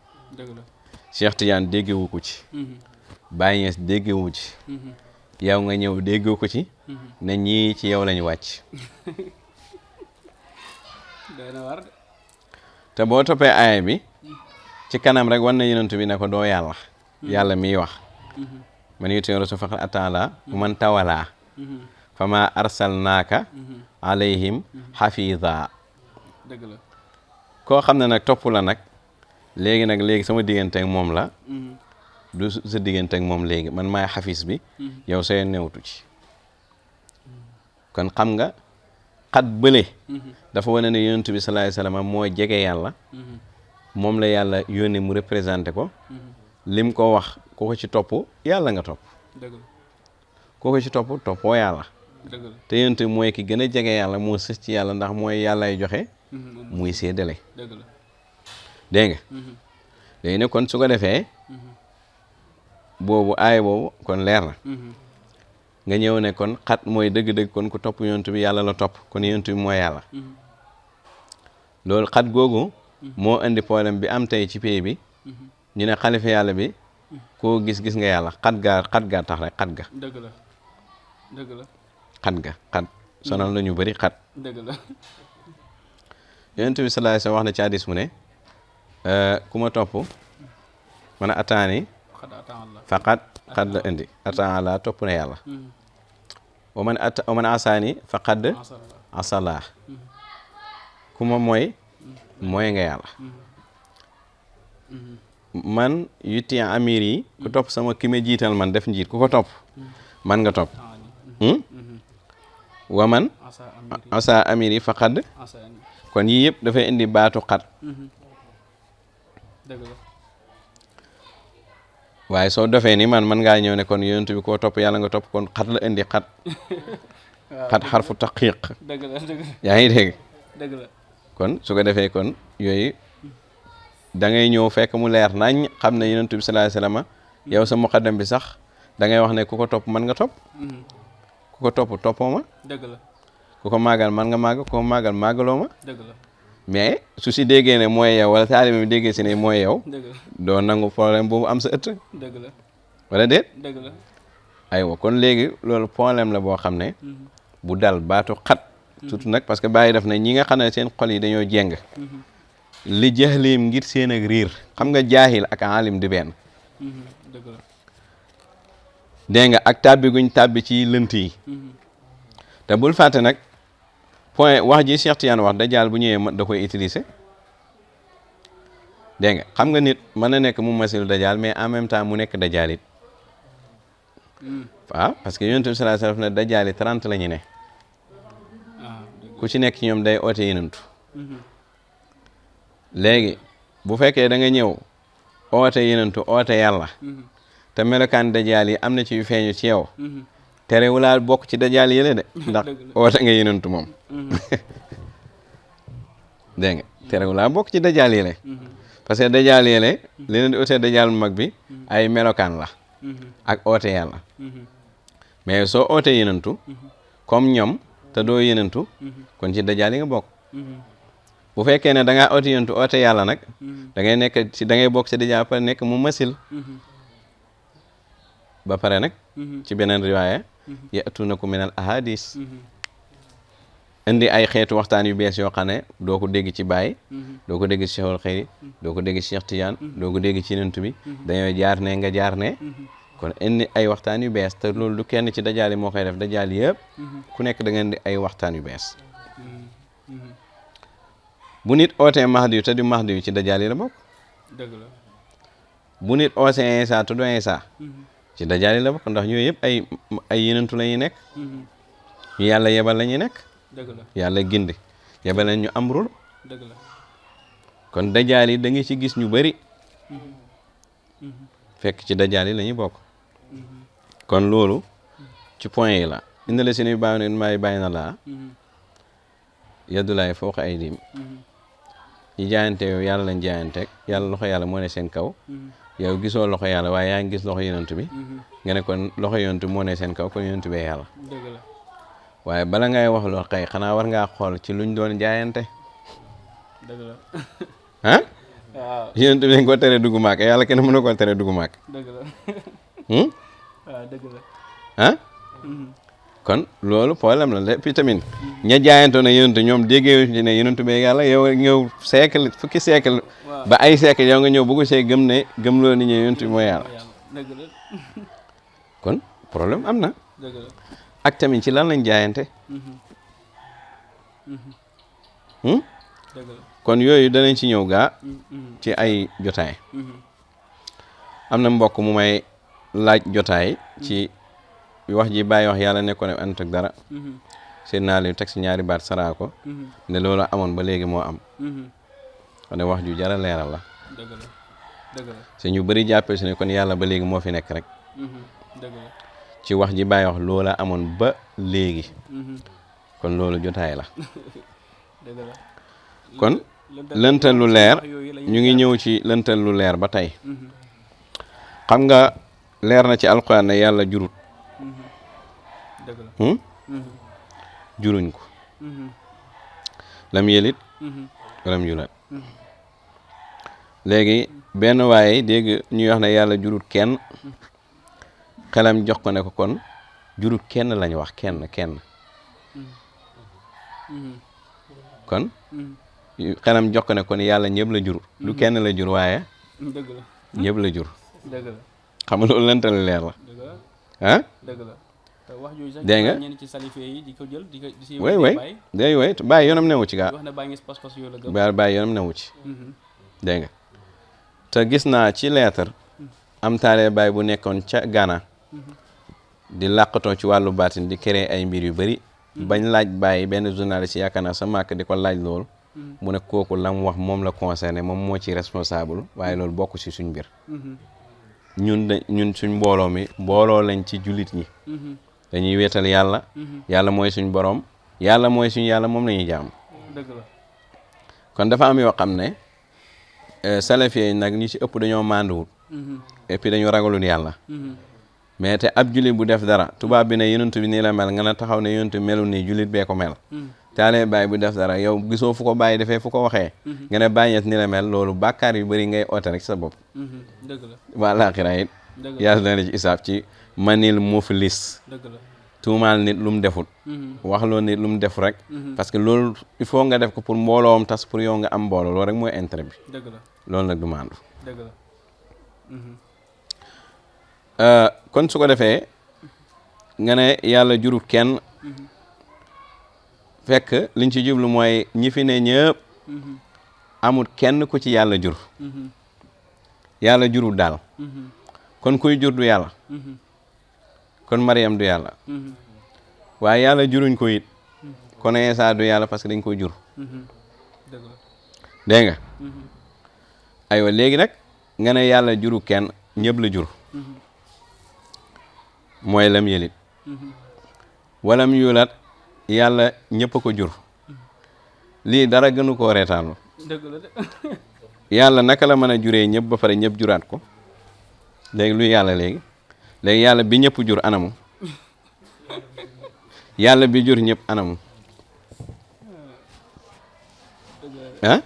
Cheikh Tidiane déggewu ko ci Baye Niass déggewu ci yow nga ñëw déggoo ko ci ne ñii ci yow lañu wàcc te boo toppee aaya bi ci kanam rek wan na yonent bi ne ko doo yàlla miy wax man yuti rasul faqad ata Allah bu man tawalaa fama arsalnaaka alayhim hafiza koo xam ne nag topp la nag léegi sama diggante ak moom la du sa diggante ak moom léegi man maay xafis bi yow say newtu ci kon xam nga xat bële dafa wane ne yonent bi sallallahu alayhi wasallam moo jege yàlla moom la yàlla yónni mu représenté ko lim ko wax ko ci topp yàlla nga topp ko ci topp toppoo yàlla te yonent bi mooy ki gën a jege yàlla moo sës ci yàlla ndax mooy yàllay joxe muy séddale dégg nga léegi ne kon su ko defee boobu aay boobu kon leer na nga ñëw ne kon xat mooy dëgg-dëgg kon ku topp yonent bi yàlla la topp kon yonent bi mooy yàlla loolu xat googu moo indi problème bi am tey ci pays bi ñu ne xalifa yàlla bi koo gis nga yàlla xat gaa tax rek xat ga xat sonal la ñu bëri xat yonent bi sallallahu alayhi wasallam wax na ci hadis mu ne ku ma topp man a ataani faqat xat la indi ataan la topp na yàlla wa man asaani faqad asallah ku ma mooy nga yàlla man yuti amir yi ku topp sama ki ma jiital man def njiit ku ko topp man nga topp wa man asa amir yi faqad kon yii yëpp dafay indi baatu xat waaye soo dofee ni man ngaa ñëw ne kon yonent bi koo topp yàlla nga topp kon xat la indi xat xat xarfu taqiq yaa ngi dégg kon su ko defee kon yooyu da ngay ñëw fekk mu leer nañ xam ne yonent bi sallallahu alayhi wasallam yow sa muqaddam bi sax da ngay wax ne ku ko topp man nga topp ku ko topp toppoo ma ku ko màggal man nga màgg ku ko màggal màggaloo ma mais su si déggee ne mooy yow wala taalibe bi déggee si ne mooy yow doo nangu problème boobu am sa ëtt wala déet aywa kon léegi loolu problème la boo xam ne bu dal baatu xat surtout nag parce que bàyyi def na ñi nga xam ne seen xol yi dañoo jéng li jaxleem ngir seen ak riir xam nga jaahil ak alim di benn dégg nga ak tàbbi guñ tàbbi ci lënt yi te bul fàtte nag point wax ji Cheikh Tidiane wax dajaal bu ñëwee da koy utiliser dégg nga xam nga nit mën na nekk mu masil dajaal mais en même temps mu nekk dajaal it waaw parce que yonent bi sallallahu alayhi wasallam ne dajaal yi 30 la ñu ne ku ci nekk ci ñoom day oote yenantu léegi bu fekkee da nga ñëw oote yenantu oote yàlla te melokaan dajaal yi am na ci yu feeñu ci yow terewulaa bokk ci dajaal yële de ndax oote nga yenantu moom dégg nga terewulaa bokk ci dajaal yële parce que dajaal yële li leen di oote dajaal mag bi ay melokaan la ak oote yàlla mais soo oote yenantu comme ñoom te doo yenantu kon ci dajaal yi nga bokk bu fekkee ne da ngaa oote yenantu oote yàlla nag da ngay nekk ci da ngay bokk ci dajaal ba pare nekk mu masil ba pare nag ci beneen riwaaya ya'tuunakum minal ahadis indi ay xeetu waxtaan yu bees yoo xam ne doo ko dégg ci Baye doo ko dégg ci Cheikhul Khayri doo ko dégg ci Cheikh Tidiane doo ko dégg ci Yonent bi dañoo jaar ne nga jaar ne kon indi ay waxtaan yu bees te loolu du kenn ci dajaal yi moo koy def dajaal yëpp ku nekk da ngeen di ay waxtaan yu bees bu nit ootee Mahdi yu te du Mahdi yu ci dajaal yi la bokk dëgg la bu nit ootee Isa te du Isa ci dajaal yi la bokk ndax ñooyu yëpp ay yenentu la ñuy nekk ñu yàlla yebal la ñuy nekk dëgg la yàlla gindi yebal leen ñu amrul dëgg la kon dajaal yi da nga ci gis ñu bari fekk ci dajaal yi la ñuy bokk kon loolu ci point yi la inna la seen bàyyi may bàyyi na laa yaddulaay fawqa aydiim ñi jaayante yow yàlla lañ jaayanteeg yàlla loxo yàlla moo ne seen kaw yow gisoo loxo yàlla waaye yaa ngi gis loxo yonent bi nga ne kon loxo yonent moo ne seen kaw kon yonent bee yàlla dëgg la waaye bala ngay wax loo xëy xanaa war ngaa xool ci luñ doon jaayante dëgg la ah waaw yonent bi dañ ko tere dugg Màkka yàlla kenn mën na ko tere dugg Màkka dëgg la waaw dëgg la ah kon loolu problème la lépp tamit ña jaayantoo na yonent ñoom déggee ci ne yonent bee yàlla yow ñëw siècle fukki siècle ba ay siècle yow nga ñëw bëgg see gëm ne gëm loo nit ñi yonent bi mooy yàlla dëgg la kon problème am na dëgg la ak tamit ci lan lañ jaayante dëgg la kon yooyu danañ ci ñëw gaa ci ay jotaay am na mbokk mu may laaj jotaay ci wax ji bàyyi wax yàlla nekkoon ne ànd ak dara seen naa leen teg si ñaari baat saraa ko ne loolu amoon ba léegi moo am ne wax ju jara leeral la dëgg la dëgg la se ñu bëri jàppee si ne kon yàlla ba léegi moo fi nekk rek dëgg la ci wax ji bàyyi wax loola amoon ba léegi kon loolu jotaay la dëgg la kon lëntal lu leer ñu ngi ñëw ci lëntal lu leer ba tey xam nga leer na ci alquran ne yàlla jurut dëgg la juruñ ko lam yelit lam yulat léegi benn waaye dégg ñuy wax ne yàlla jurut kenn xelam jox ko ne ko kon jurut kenn lañ wax kenn kon xelam jox ko ne kon yàlla ñëpp la jur du kenn la jur waaye dëgg la ñëpp la jur dëgg la xam nga loolu lëntal leer la dëgg la ah dëgg la wax jooju sax dégg nga ñenn ci salifé yi di ko jël di ko di si way way day way bàyyi yoonam newu ci gaa wax ne bàyyi ngi pas-pas yooyu la gëm bàyyi yoonam newu ci dégg nga te gis naa ci lettre am taale baay bu nekkoon ca Ghana di làqatoo ci wàllu baatin di créer ay mbir yu bëri bañ laaj bàyyi benn journaliste yaakaar naa sa màkk di ko laaj loolu mu ne kooku la mu wax moom la concerné moom moo ci responsable waaye loolu bokk ci suñ mbir ñun suñ mbooloo mi mbooloo lañ ci jullit ñi dañuy wéetal yàlla yàlla mooy suñ borom yàlla mooy suñ yàlla moom la ñuy jaam dëgg la kon dafa am yoo xam ne salafiyé nag ñi ci ëpp dañoo mànduwul et puis dañu ragalul yàlla mais te ab jullit bu def dara tubaab bi ne yonent bi nii la mel nga na taxaw ne yonent bi melul nii jullit bee ko mel taalee bàyyi bu def dara yow gisoo fu ko bàyyi defee fu ko waxee nga ne bàyyi ni la mel loolu bàkkaar yu bëri ngay oote rek sa bopp dëgg la waa laaxira it yàlla dana ci isaab ci manil muflis dëgg la tuumaal nit lu mu deful wax loo nit lu mu def rek parce que loolu il faut nga def ko pour mbooloom tas pour yow nga am mbooloo loolu rek mooy intérêt bi dëgg la loolu nag du maandu dëgg la kon su ko defee nga ne yàlla jurut kenn fekk liñ ci jublu mooy ñi fi ne ñëpp amul kenn ku ci yàlla jur yàlla jurut daal kon kuy jur du yàlla kon Mariam du yàlla waaye yàlla juruñ ko it kon Isa du yàlla parce que dañ koy jur dégg nga aywa léegi nag nga ne yàlla juru kenn ñëpp la jur mooy lam yelit walam yulat yàlla ñëpp a ko jur lii dara gënu koo reetaanlu dëgg la de yàlla naka la mën a juree ñëpp ba pare ñëpp juraat ko léegi luy yàlla léegi yàlla bi ñëpp jur anamu yàlla bi jur ñëpp anamu ah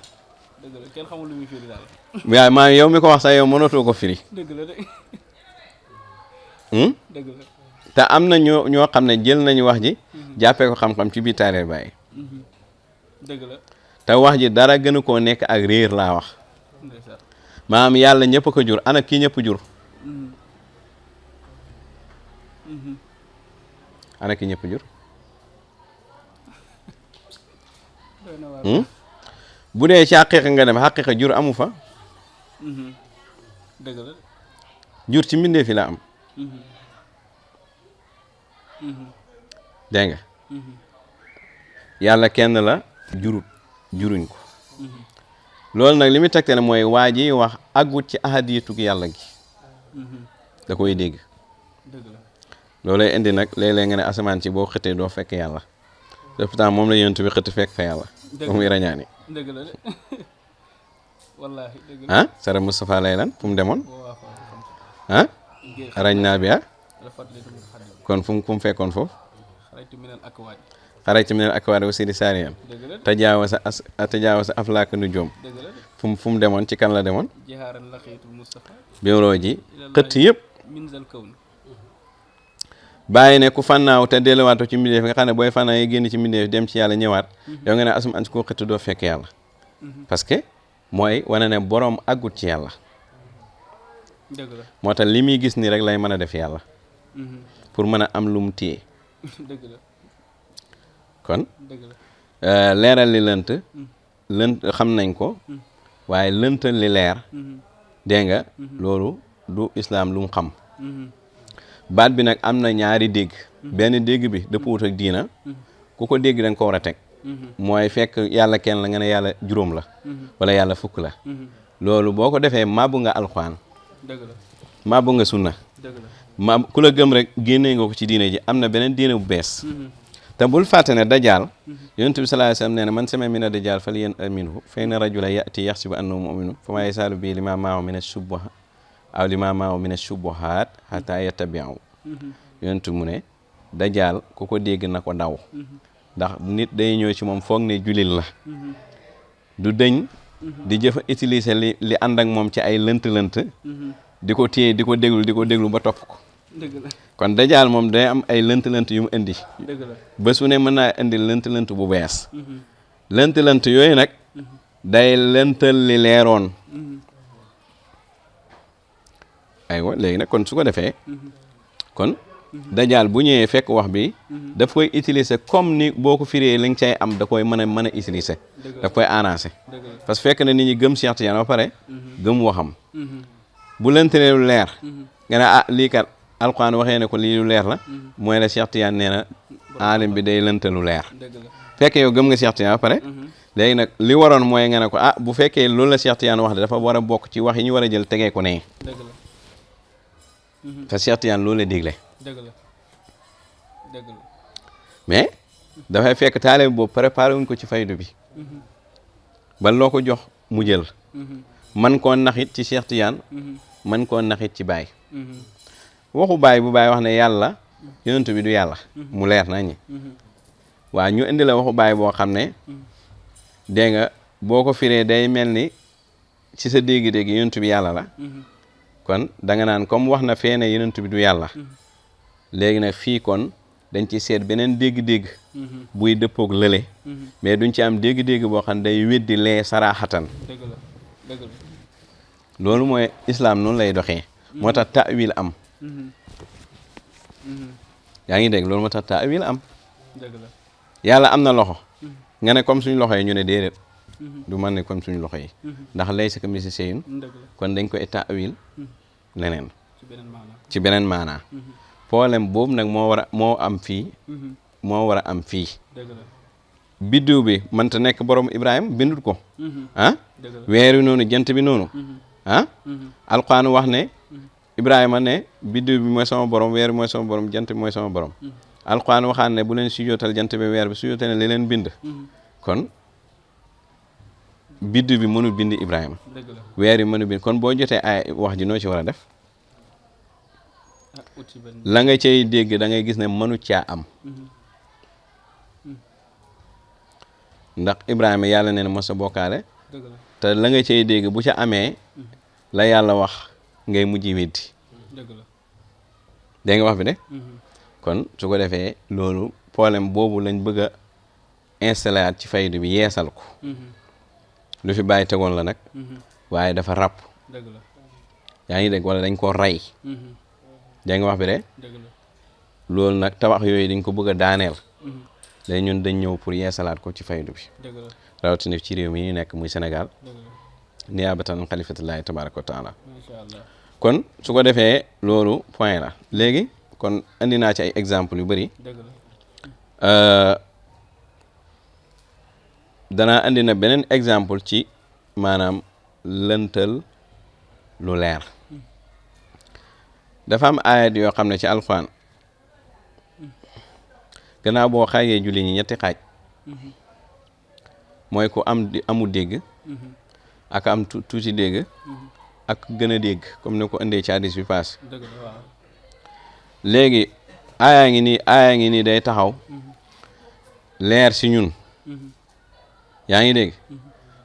dëgg la kenn xamul lu muy firi daal waaye maa yow mi ko wax sax yow mënatoo ko firi dëgg la de dëgg la te am na ñoo xam ne jël nañu wax ji jàppee ko xam-xam ci biir taaree bàyyi dëgg la te wax ji dara gënu koo nekk ak réer laa wax ndeysaan maanaam yàlla ñëpp a ko jur ana kii ñëpp jur ana kii ñëpp jur bu dee ci xaqiiqa nga dem xaqiiqa jur amu fa dëgg la jur ci mbindee fi la am dégg nga yàlla kenn la juruñ ko loolu nag li muy tegte ne mooy waa ji wax àggut ci ahadiyatug yàlla gi da koy dégg dëgg la loolay indi nag léeg-léeg nga ne asamaan ci boo xëttee doo fekk yàlla te pourtant moom la yonent bi xëtt fekk fa yàlla ba muy rañaani dëgg la de wallaahi dëgg la ah sara Moustapha lay lan fu mu demoon ah rañ naa bi ah kon fu mu fekkoon foofu xarajtu minal akwaad wa sidi saariyan tajaawasa aflaaka nujuum fu mu demoon ci kan la demoon biiroo ji xëtt yëpp bàyyi ne ku fannaaw te delluwaatoo ci mbindeef nga xam ne booy fannaaw yi génn ci mbindeef dem ci yàlla ñëwaat yow nga ne asum an si koo xëtt doo fekk yàlla parce que mooy wane ne boroom àggut ci yàlla moo tax li muy gis nii rek lay mën a def yàlla pour mën a am lu mu téye kon leeral li lënt xam nañ ko waaye lëntal li leer dégg nga loolu du islaam lu mu xam baat bi nag am na ñaari dégg benn dégg bi dëppwut ak diina ku ko dégg da nga ko war a teg mooy fekk yàlla kenn la nga ne yàlla juróom la wala yàlla fukk la loolu boo ko defee màbbu nga alxuraan màbbu nga sunna ku la gëm rek génnee nga ko ci diine ji am na beneen diine bu bees te bul fàtte ne dajaal yonent bi sallallahu alayhi wasallam nee na man sami'a mina dajaal falyan'am minhu fa inna rajula ya'ti yaxsibu annahu mu'minun fa maa yazaalu bihi limaa ma'ahu mina shubuhaat aw limaa ma'ahu mina shubuhaat hattaa yattabi'ahu yonent mu ne dajaal ku ko dégg na ko daw ndax nit day ñëw ci moom foog ne jullit la du dëñ di utiliser li ànd ak moom ci ay lënt-lënt di ko téye di ko déglu ba topp ko kon dajaal moom day am ay lënt-lënt yu mu indi ba su ne mën naa indi lënt-lënt bu bees lënt-lënt yooyu nag day lëntal li leeroon aywa léegi nag kon su ko defee kon dajaal bu ñëwee fekk wax bi daf koy utiliser comme ni boo ko firee li nga cay am da koy mën a utiliser daf koy arranger parce que fekk na nit ñi gëm Cheikh Tidiane ba pare gëm waxam bu lëntalee lu leer nga ne ah lii kat alquran waxee ne ko lii lu leer la mooy la Cheikh Tidiane nee na aalim bi day lënta lu leer fekk yow gëm nga Cheikh Tidiane ba pare léegi nag li waroon mooy nga ne ko ah bu fekkee loolu la Cheikh Tidiane wax de dafa war a bokk ci wax yi ñu war a jël tegee ko nee te Cheikh Tidiane loolu la digle mais dafay fekk taalibe boobu préparé wuñ ko ci faydu bi ba loo ko jox mu jël man koo naxit ci Cheikh Tidiane man koo naxit ci Baye waxu Baye bu Baye wax ne yàlla yonent bi du yàlla mu leer nañi waaw ñu indi la waxu Baye boo xam ne dégg nga boo ko firee day mel ni ci sa dégg-dégg yonent bi yàlla la kon da nga naan comme wax na fee ne yonent bi du yàlla léegi nag fii kon dañ ci seet beneen dégg-dégg buy dëppoog lële mais duñ ci am dégg-dégg boo xam ne day weddi lee saraaxatan loolu mooy islam noonu lay doxee moo tax ta'wil am yaa ngi dégg loolu moo tax ta'wil am yàlla am na loxo nga ne comme suñu loxo yi ñu ne déedéet du man ne comme suñu loxo yi ndax laysa kamithlihi shay'un kon dañ koy ta'wil leneen ci beneen maanaa problème boobu nag moo am fii moo war a am fii biddiw bi mënta nekk borom Ibrahima bindut ko ah weer wi noonu jant bi noonu ah alquran wax ne Ibrahima ne biddiw bi mooy sama borom weer bi mooy sama borom jant bi mooy sama borom alquran waxaan ne bu leen sujootal jant bi weer bi sujootal ne li leen bind kon biddiw bi mënu bind Ibrahima weer yi mënu bind kon boo jotee ay wax ji noo ci war a def la nga cay dégg da ngay gis ne mënu caa am ndax Ibrahima yàlla nee na mos a bokkaale te la nga cay dégg bu ca amee la yàlla wax ngay mujj weddi dégg nga wax bi de kon su ko defee loolu problème boobu lañ bëgg a installé at ci faydu bi yeesal ko lu fi bàyyi tegoon la nag waaye dafa ràpp yaa ngi dégg wala dañ ko rey dégg nga wax bi de loolu nag tabax yooyu dañ ko bëgg a daaneel léegi ñun dañ ñëw pour yeesalaat ko ci faydu bi rawatina ci réew mi ñu nekk muy Sénégal niyaabatan xalifatullahi tabaraka wa taala kon su ko defee loolu point la léegi kon andi naa ci ay exemple yu bëri danaa andi na beneen exemple ci maanaam lëntal lu leer dafa am ayat yoo xam ne ci alxuraan gannaaw boo xaajee julli ñi ñetti xaaj mooy ku amu dégg ak am tuuti dégg ak gën a dégg comme ne ko indee ci hadis bi paas léegi aayaa ngi nii day taxaw leer si ñun yaa ngi dégg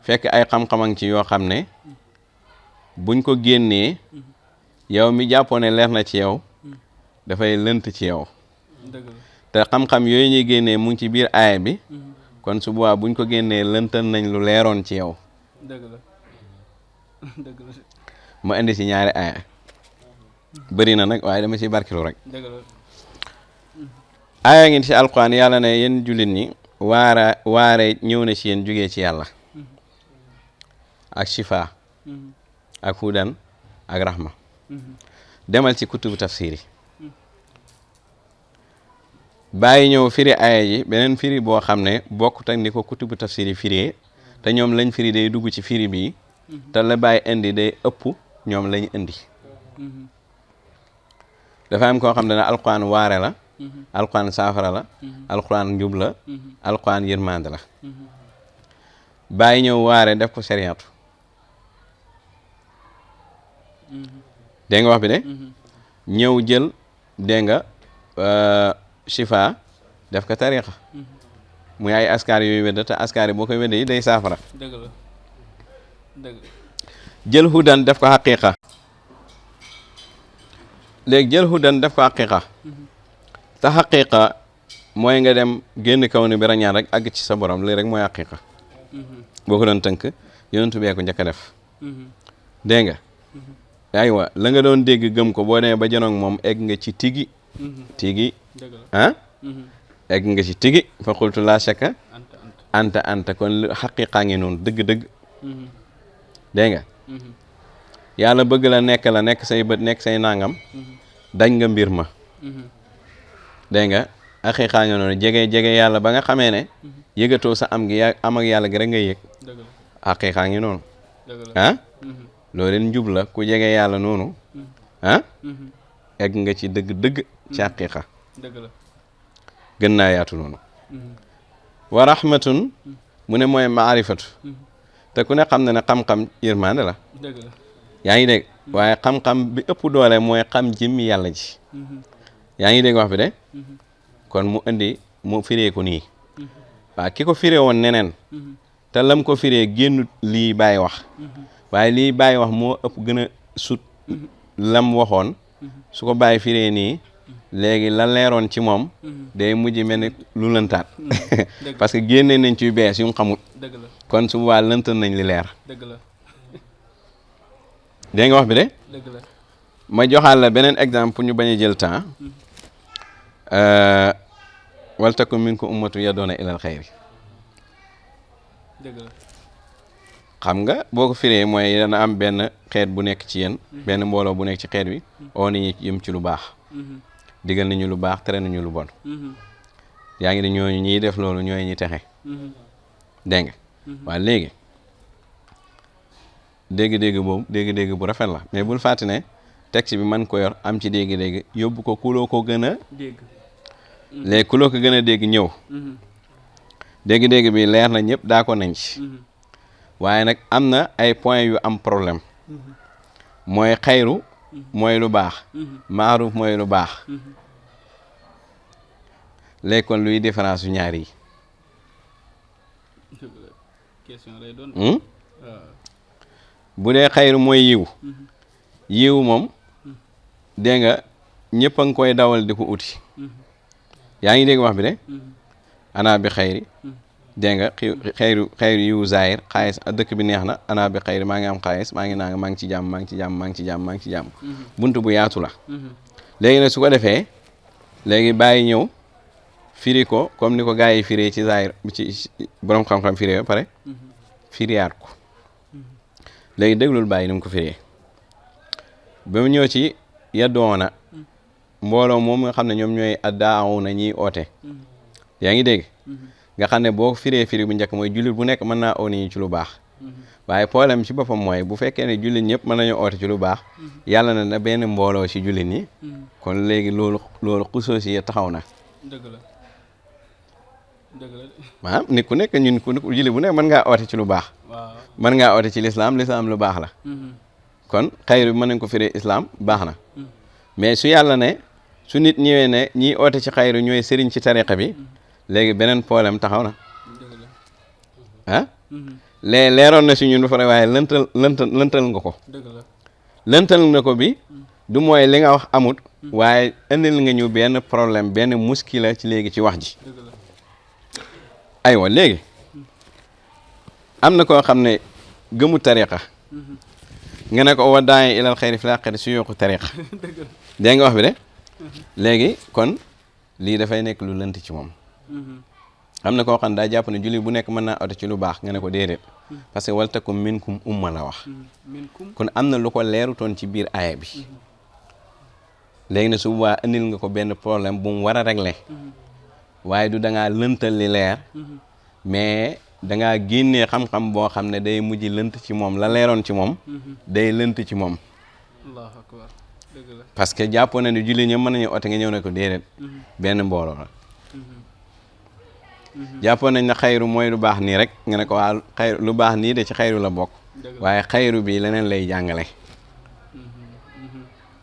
fekk ay xam-xamang ci yoo xam ne buñ ko génnee yow mi jàppoo ne leer na ci yow dafay lënt ci yow te xam-xam yooyu ñuy génnee mu ngi ci biir aaya bi kon su boobaa buñ ko génnee lëntal nañ lu leeroon ci yow ma indi ci ñaari aaya bëri na nag waaye dama ci barkilu rek aaya ngi ci alquran yàlla ne yéen jullit ñi waare ñëw na ci yéen jógee ci yàlla ak shifa ak hudan ak rahma demal ci kutubu tafsir yi bàyyi ñëw firi aaya ji beneen firi boo xam ne bokkut ak ni ko kutubu tafsir yi firee te ñoom lañ firi day dugg ci firi bii te la bàyyi indi day ëpp ñoom lañ indi dafa am koo xam ne alquran waare la alquran saafara la alquran njub la alquran yërmande la bàyyi ñëw waare def ko sariatu dégg nga wax bi de ñëw jël dégg nga shifa def ko tariqa muy ay askar yooyu wedda te askar yi boo koy wedde yi day saafara jël hudan def ko xaqiqa léegi jël hudan def ko xaqiqa te xaqiqa mooy nga dem génn kaw ni bi rañaan rek àgg ci sa borom léegi rek mooy xaqiqa boo ko doon tënk yonentu bee ko njëkk a def dégg nga aywa la nga doon dégg gëm ko boo demee ba janoog moom egg nga ci tigi tigi dëgg la ah egg nga ci tigi fa qultu laa shakka anta kon xaqiqaa ngi noonu dëgg-dëgg dégg nga yàlla bëgg la nekk say bët nekk say nangam dañ nga mbir ma dégg nga xaqiqaa ngi noonu jege yàlla ba nga xamee ne yëgatoo sa am gi am ak yàlla gi rek ngay yëg xaqiqaa ngi noonu ah loolu leen njub la ku jege yàlla noonu ah egg nga ci dëgg-dëgg ci xaqiqa gën naa yaatu noonu wa rahmatun mu ne mooy maarifatu te ku ne xam na ne xam-xam yërmande la yaa ngi dégg waaye xam-xam bi ëpp doole mooy xam jëmmi yàlla ji yaa ngi dégg wax bi de kon mu indi mu firee ko nii waaw ki ko firee woon neneen te lam ko firee génnut lii bàyyi wax waaye lii bàyyi wax moo ëpp gën a sut lam waxoon su ko bàyyi firee nii léegi la leeroon ci moom day mujj mel ni lu lëntaat parce que génne nañ ci bees yu mu xamut kon su boobaa lëntal nañ li leer dégg nga wax bi de ma joxaal la beneen exemple pour ñu bañ a jël temps wal takum minkum ummatu yadoona ilal xayri xam nga boo ko firee mooy dana am benn xeet bu nekk ci yéen benn mbooloo bu nekk ci xeet bi oo nañu yëm ci lu baax digal nañu lu baax tere nañu lu bon yaa ngi ne ñooñu ñiy def loolu ñooy ñi texe dégg nga waaw léegi dégg-dégg bu rafet la mais bul fàtte ne texte bi man ko yor am ci dégg-dégg yóbbu ko kuloo ko gën a dégg léegi kuloo ko gën a dégg ñëw dégg-dégg bi leer na ñëpp daa ko nañ ci waaye nag am na ay points yu am problème mooy xayru mooy lu baax maaruf mooy lu baax léegi kon luy différence yu ñaar yi bu dee xayru mooy yiw moom dégg nga ñëpp a ngi koy dawal di ko uti yaa ngi dégg wax bi de ana bi xayri dégg nga xayru yiwu zahir xaalis dëkk bi neex na ana bi xayri maa ngi am xaalis maa ngi nanga maa ngi ci jàmm buntu bu yaatu la léegi nag su ko defee léegi bàyyi ñëw firi ko comme ni ko gars yi firee ci zahir ci borom xam-xam firee ba pare firiyaat ko léegi déglul bàyyi ni mu ko firee ba mu ñëw ci yaddoona mbooloo moom nga xam ne ñoom ñooy addaawuna ñiy oote yaa ngi dégg nga xam ne boo firee firi bu njëkk mooy jullit bu nekk mën naa oo nit ñi ci lu baax waaye problème ci boppam mooy bu fekkee ne jullit ñëpp mën nañu oote ci lu baax yàlla na benn mbooloo ci jullit ñi kon léegi loolu xusoo si taxaw na dëgg la maanaam nit ku nekk ñun ku jullit bu nekk mën ngaa oote ci lu baax mën ngaa oote ci lislaam lu baax la kon xayru bi mën nañ ko firee islam baax na mais su yàlla ne su nit ñëwee ne ñiy oote ci xayru ñooy sëriñ ci tariqa bi léegi beneen problème taxaw na ah leeroon na si ñun ba pare waaye lëntal nga ko lëntal nga ko bi du mooy li nga wax amut waaye indil nga ñu benn problème benn muskila ci léegi ci wax ji aywa léegi am na koo xam ne gëmu tariqa nga ne ko wa daayi ilal xayri fi laqati su yooku tariqa dégg nga wax bi de léegi kon lii dafay nekk lu lënt ci moom am na koo xam ne daa jàpp ne julli bu nekk mën naa oto ci lu baax nga ne ko déedéet parce que wal takum minkum umma la wax kon am na lu ko leerutoon ci biir aaya bi léegi ne su boobaa indil nga ko benn problème bu mu war a régler waaye du da ngaa lëntal li leer mais da ngaa génnee xam-xam boo xam ne day mujj lënt ci moom la leeroon ci moom day lënt ci moom Allahu akbar dëgg la parce que jàppoon na ne julli ñëpp mën nañu ote nga ñëw ne ko déedéet benn mbooloo la jàppoon nañ ne xayru mooy lu baax nii rek nga ne ko waa xayru lu baax nii de ci xayru la bokk waaye xayru bi leneen lay jàngale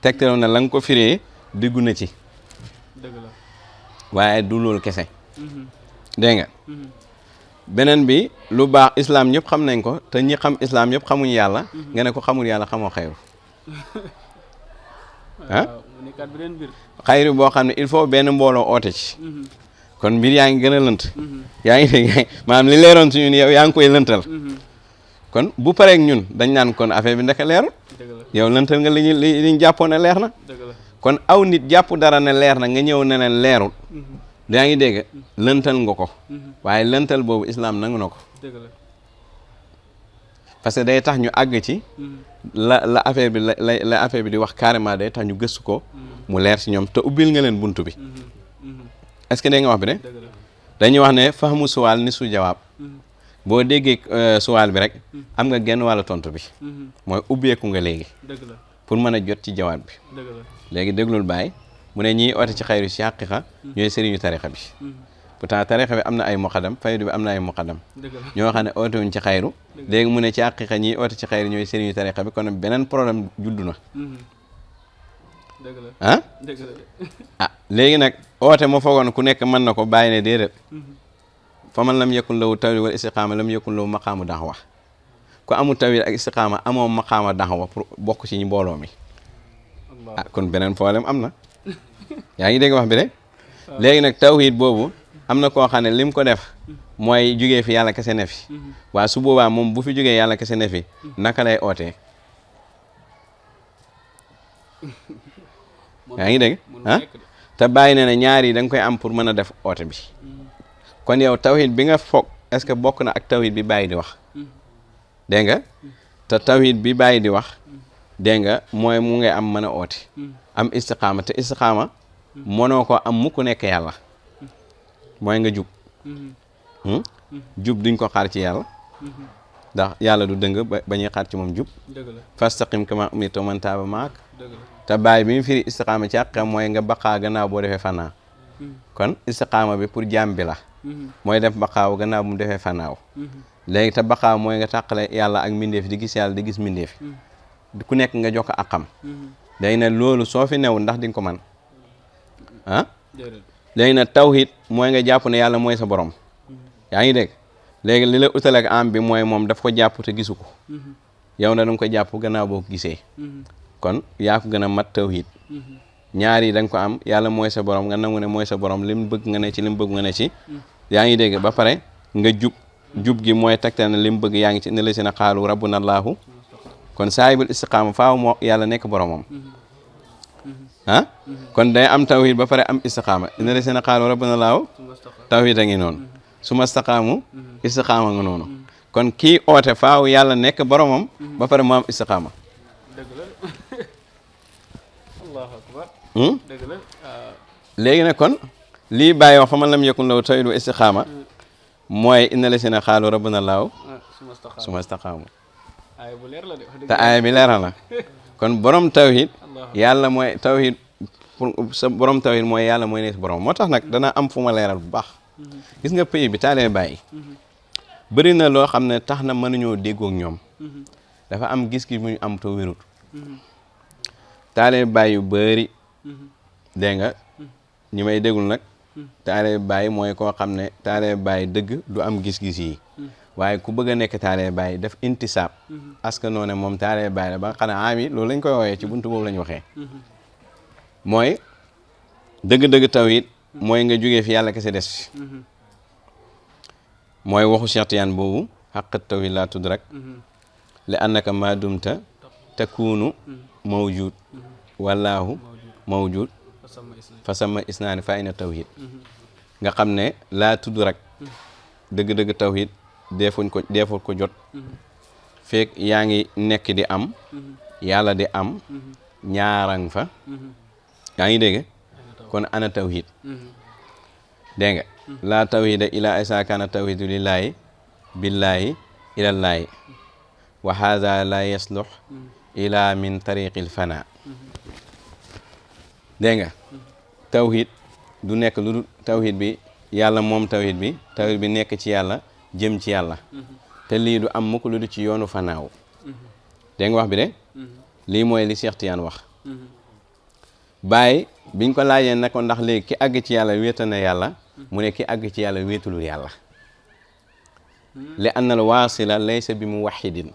tegtaloon na la nga ko firee diggu na ci dëgg la waaye du loolu kese dégg nga beneen bi lu baax islam ñëpp xam nañ ko te ñi xam islam ñëpp xamuñ yàlla nga ne ko xamul yàlla xamoo xayru ah xayru boo xam ne il faut benn mbooloo oote ci kon mbir yaa ngi gën a lënt yaa ngi dégg maanaam li leeroon ci ñun yow yaa ngi koy lëntal kon bu pareeg ñun dañ naan kon affaire bi ndeke leerul yow lëntal nga liñ jàppoon ne leer na kon aw nit jàpp dara ne leer na nga ñëw ne leen leerul yaa ngi dégg lëntal nga ko waaye lëntal boobu islam nangu na ko parce que day tax ñu àgg ci la affaire bi la affaire bi di wax carrément day tax ñu gëstu ko mu leer ci ñoom te ubbil nga leen buntu bi est-ce que dégg nga wax bi de dañuy wax ne fahmu suwaal ni su jawaab boo déggee suwaal bi rek am nga genn wàllu tontu bi mooy ubbeeku nga léegi pour mën a jot ci jawaab bi léegi déglul Baay mu ne ñiy oote ci xayru ci xaqiqa ñooy sëriñu tarixa bi pourtant tarixa bi am na ay muqaddam faydu bi am na ay muqaddam ñoo xam ne oote wuñ ci xayru léegi mu ne ci xaqiqa ñiy oote ci xayru ñooy sëriñu tarixa bi kon beneen problème juddu na ah léegi nag oote ma foogoon ku nekk mën na ko bàyyi ne déedéet fa man lam yakun lahu tawhid wal istiqaama lam yakun lahu maqaamu daxwa ku amul tawhid ak istiqaama amoo maqaama daxwa pour bokk ci mbooloo mi ah kon beneen problème am na yaa ngi dégg wax bi de léegi nag tawhid boobu am na koo xam ne lim ko def mooy jugee fi yàlla kese ne fi waa su boobaa moom bu fi jugee yàlla kese ne fi naka lay ootee yaa ngi dégg ah te bàyyi ne ne ñaar yi da nga koy am pour mën a def oote bi kon yow tawhid bi nga foog est-ce que bokk na ak tawhid bi bàyyi di wax dégg nga te tawhid bi bàyyi di wax dégg nga mooy mu ngay am mën a oote am istiqaama te istiqaama mënoo ko am mukk nekk yàlla mooy nga jub jub duñ ko xaar ci yàlla ndax yàlla du dëng ba ñuy xaar ci moom jub fastaqim kama umirta wa man taaba maak te bàyyi bi mu firi istiqaama ci àqam mooy nga baqaa gannaaw boo defee fanaa kon istiqaama bi pour jaam bi la mooy def baqaaw gannaaw bu mu defee fanaaw léegi te baqaaw mooy nga tàqale yàlla ak mbindeef di gis yàlla di gis mbindeef ku nekk nga jox ko àqam léegi nag loolu soo fi new ndax di nga ko man ah léegi nag tawhid mooy nga jàpp ne yàlla mooy sa borom yaa ngi dégg léegi li la utal ak am bi mooy moom daf ko jàpp te gisu ko yow na da nga ko jàpp gannaaw boo ko gisee kon yaa ko gën a mat tawhid ñaar yi da nga ko am yàlla mooy sa borom nga nangu ne mooy sa borom lim bëgg nga ne ci lim bëgg nga ne ci yaa ngi dégg ba pare nga jub gi mooy tegtal ne lim bëgg yaa ngi ci ne la si na xaalu rabbuna allahu kon saahibul istiqaama faaw moo yàlla nekk boromam ah kon day am tawhid ba pare am istiqaama ne la si na xaalu rabbuna allahu tawhid a ngi noonu su ma istaqaamu istiqaama nga noonu kon kii oote faaw yàlla nekk boromam ba pare mu am istiqaama léegi nag kon lii bàyyi wax fa man lam yakun lahu tawhid wa istiqaama mooy inna la si na xaalu rabbuna allahu su ma istaqaamu te aaya bi leeral la kon borom tawhid yàlla mooy tawhid pour sa borom tawhid mooy yàlla mooy nekk borom moo tax nag dana am fu ma leeral bu baax gis nga pays bi taalee bàyyi bëri na loo xam ne tax na mënuñoo déggoo ak ñoom dafa am gis-gis bu ñu am te wérut taalee bàyyi yu bëri dégg nga ñi may déggul nag taalee bàyyi mooy koo xam ne taalee bàyyi dëgg du am gis-gis yi waaye ku bëgg a nekk taalee bàyyi def intisaab aska noo ne moom taalee bàyyi la ba nga xam ne ami loolu lañ koy woowee ci buntu boobu lañ waxee mooy dëgg-dëgg tawhid mooy nga jógee fi yàlla kese des fi mooy waxu Cheikh Tidiane boobu xaqat tawhid laa tudd rek li annaka ma dumta takunu mawjud wallaahu mawjud fa sama isnaani fa ina tawhid nga xam ne laa tudd rek dëgg-dëgg tawhid deeful ko jot feek yaa ngi nekk di am yàlla di am ñaarang fa yaa ngi dégg kon ana tawhid dégg nga laa tawhida ila isa kana tawhidu lillahi billahi ilallaahi wa hadha la yaslux ila min tariqil fana dégg nga tawhid du nekk lu dul tawhid bi yàlla moom tawhid bi nekk ci yàlla jëm ci yàlla te lii du am mukk lu dul ci yoonu fanaaw dégg nga wax bi de lii mooy li Cheikh Tidiane wax Baye biñ ko laajee ne ko ndax léegi ki àgg ci yàlla wéeta na yàlla mu ne ki àgg ci yàlla wéetulul yàlla li annal waasila laysa bi muwahidin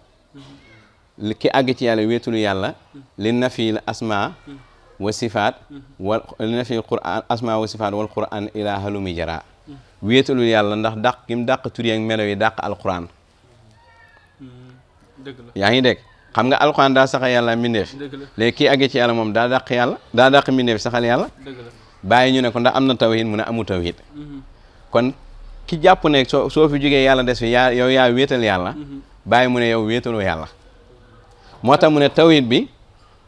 ki àgg ci yàlla wéetulu yàlla li nafil asma wa sifaat wal li nafil quran asma wa sifaat wal quran ila halumi jara wéetulul yàlla ndax dàq gi mu dàq tur yi ak melo yi dàq alquran yaa ngi dégg xam nga alxuraan daa saxal yàlla mbindeef léegi kii àgg ci yàlla moom daa dàq yàlla daa dàq mbindeef saxal yàlla bàyyi ñu ne ko ndax am na tawhid mu ne amu tawhid kon ki jàpp ne soo fi jógee yàlla des fi yow yaa wéetal yàlla bàyyi mu ne yow wéetaloo yàlla moo tax mu ne tawhid bi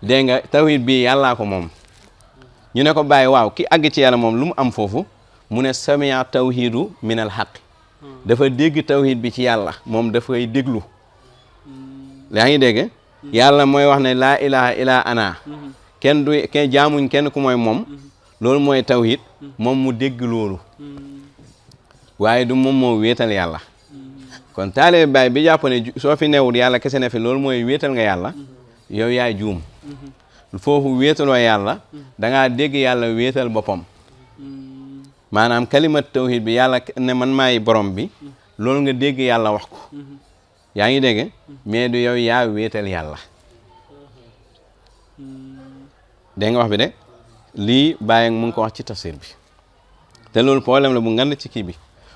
dégg nga tawhid bi yàllaa ko moom ñu ne ko bàyyi waaw ki àgg ci yàlla moom lu mu am foofu mu ne samia tawhidu minal xaq dafa dégg tawhid bi ci yàlla moom dafay déglu yaa ngi dégg yàlla mooy wax ne laa ilaha illa ana kenn jaamuñ kenn ku mooy moom loolu mooy tawhid moom mu dégg loolu waaye du moom moo wéetal yàlla kon taalibe Baay bi jàpp ne soo fi newul yàlla kese ne fi loolu mooy wéetal nga yàlla yow yaay juum foofu wéetaloo yàlla dangaa dégg yàlla wéetal boppam maanaam kalimat tawhid bi yàlla ne man maay borom bi loolu nga dégg yàlla wax ko yaa ngi dégg mais du yow yaa wéetal yàlla dégg nga wax bi de lii Baay mu ngi ko wax ci tafsir bi te loolu problème la bu ngand ci kii bi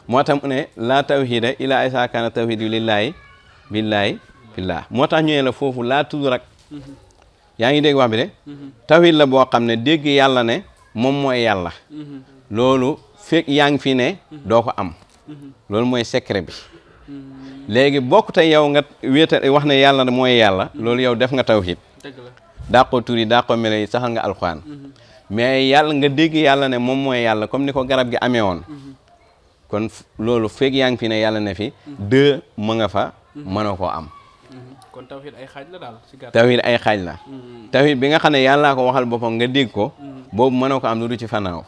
moo tax mu ne laa tawhida ila isa kaana tawhidu lillahi billahi billah moo tax ñu ne la foofu laa tudd rek yaa ngi dégg wax bi de tawhid la boo xam ne dégg yàlla ne moom mooy yàlla loolu fekk yaa ngi fi ne doo ko am loolu mooy secret bi léegi bokkute yow nga wéetal wax ne yàlla mooy yàlla loolu yow def nga tawhid daa ko tur yi daa ko melo yi saxal nga alxuraan mais yàlla nga dégg yàlla ne moom mooy yàlla comme ni ko garab gi amee woon kon loolu fekk yaa ngi fi ne yàlla ne fi deux ma nga fa mënoo koo am kon tawhid ay xaaj la daal ci gàttal tawhid ay xaaj la tawhid bi nga xam ne yàllaa ko waxal boppam nga dégg ko boobu mënoo ko am lu du ci fannaaw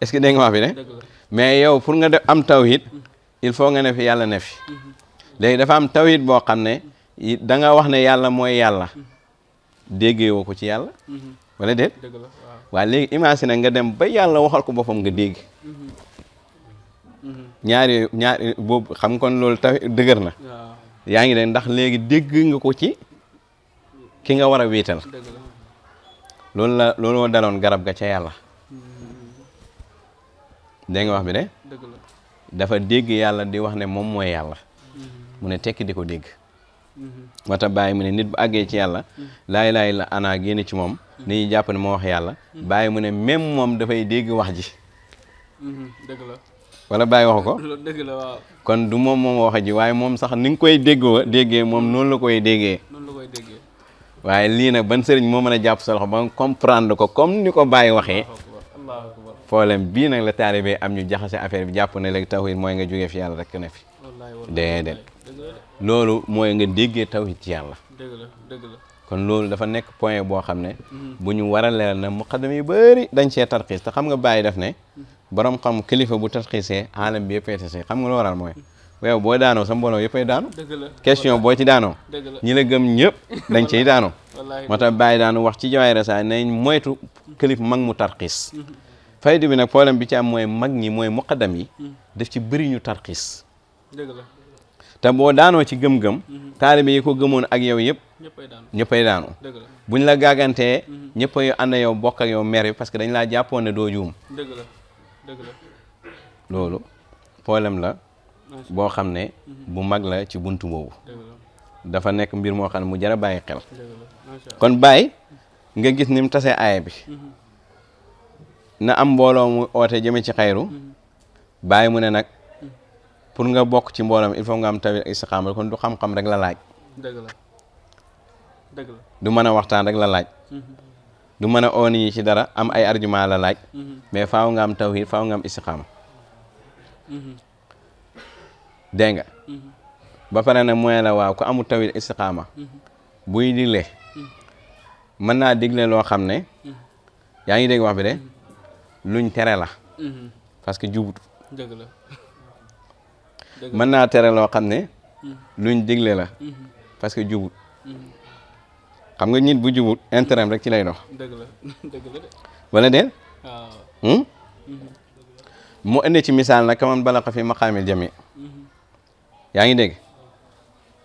est-ce que dégg nga wax bi ne mais yow pour nga def am tawhid il faut nga ne fi yàlla ne fi léegi dafa am tawhid boo xam ne da nga wax ne yàlla mooy yàlla déggee woo ko ci yàlla wala déet waaw léegi imagine nga dem ba yàlla waxal ko boppam nga dégg ñaari boobu xam nga kon loolu tawhid dëgër na yaa ngi dégg ndax léegi dégg nga ko ci ki nga war a wéetal loolu daloon garab ga ca yàlla dégg nga wax bi de dafa dégg yàlla di wax ne moom mooy yàlla mu ne tekki di ko dégg moo tax Baay mu ne nit bu àggee ci yàlla laa ilaaha illa ana génn ci moom nit ñi jàpp ne moo wax yàlla Baay mu ne même moom dafay dégg wax ji dëgg la wala Baay waxu ko dëgg la waaw kon du moom wax ji waaye moom sax ni nga koy déggee moom noonu la koy déggee waaye lii nag ban sëriñ moo mën a jàpp sa loxo ba comprendre ko comme ni ko Baay waxee problème bii nag la taalibe am ñu jaxase affaire bi jàpp ne léegi tawhid mooy nga jógee fi yàlla rek ne fi déedéet loolu mooy nga déggee tawhid ci yàlla dëgg la kon loolu dafa nekk point boo xam ne bu ñu war a leeral na muqaddam yu bëri dañ see tarxiis te xam nga Baay def ne borom xam kilifa bu tarxiisee aalam bi yëppay tase xam nga lu waral mooy yow boo daanoo sa mbooloo yëppay daanu question boo ci daanoo ñi la gëm ñëpp dañ ciy daanoo moo tax Baay daanu wax ci Jawaahir Rasaa'il nañ moytu kilif mag mu tarxiis faydu bi nag problème bi ci am mooy mag ñi mooy muqaddam yi daf ci bëri ñu tarxiis dëgg la te boo daanoo ci gëm-gëm taalibe yi ko gëmoon ak yow yëpp ñëppay daanu buñ la gàggantee ñëppay ànd yow bokk ak yow mer bi parce que dañ laa jàppoon ne doo juum dëgg la loolu problème la boo xam ne bu mag la ci buntu boobu dafa nekk mbir moo xam ne mu jar a bàyyi xel kon Baay nga gis ni mu tasee aaya bi na am mbooloo mu oote jëme ci xayru Baay mu ne nag pour nga bokk ci mbooloo il faut nga am tawhid istiqaama kon du xam-xam rek la laaj dëgg la du mën a waxtaan rek la laaj du mën a oo nit ñi ci dara am ay argument la laaj mais faaw nga am tawhid faaw nga am istiqaama dégg nga ba pare nag mooy la waaw ku amul tawhid istiqaama buy digle mën naa digle loo xam ne yaa ngi dégg wax bi de luñ tere la parce que jubut dëgg la mën naa tere loo xam ne luñ digle la parce que jubut xam nga nit bu jubut intérêt rek ci lay dox dëgg la de wala déet waaw mu indi ci misaal nag kaman balaqa fi maqaamil jami yaa ngi dégg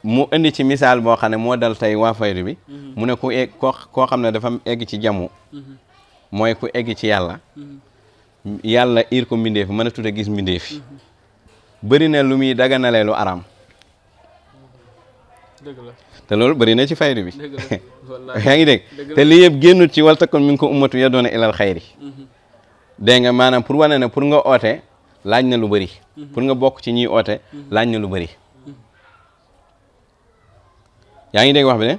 mu indi ci misaal boo xam ne moo dal tey waa faydu bi mu ne ku egg koo xam ne dafa egg ci jamu mooy ku egg ci yàlla yàlla ir ko mbindeef mën a tudd a gis mbindeef bëri na lu muy daganalee lu araam dëgg la te loolu bëri na ci faydu bi dëgg la wallaahi yaa ngi dégg dëgg la te lii yëpp génnut ci wal takun minkum ummatu yad'una ilal xayri dégg nga maanaam pour wane ne pour nga oote laaj na lu bëri pour nga bokk ci ñiy oote laaj na lu bëri yaa ngi dégg wax bi ne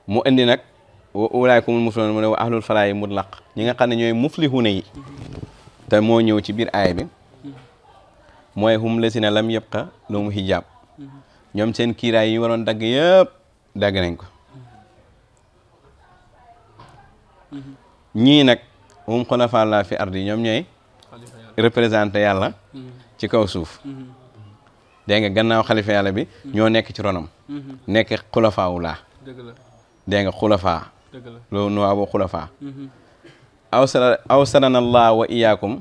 mu indi nag wa ulaa'ikumul muflihuun mu ne wa ahlul falaahi mutlaq ñi nga xam ne ñooy muflihuuna yi te moo ñëw ci biir aaya bi mooy hum lazina lam yabqa lahum hijaab ñoom seen kiiraay yi waroon dagg yëpp dagg nañ ko ñii nag hum xulafaa llaahi fi ardi ñoom ñooy représenté yàlla ci kaw suuf dégg nga gannaaw xalifa yàlla bi ñoo nekk ci ronam nekk xulafaa wu laa dëgg la dégg nga xulafaa dëgg la loolu nu waa boo xulafaa awsalana allah wa iyaakum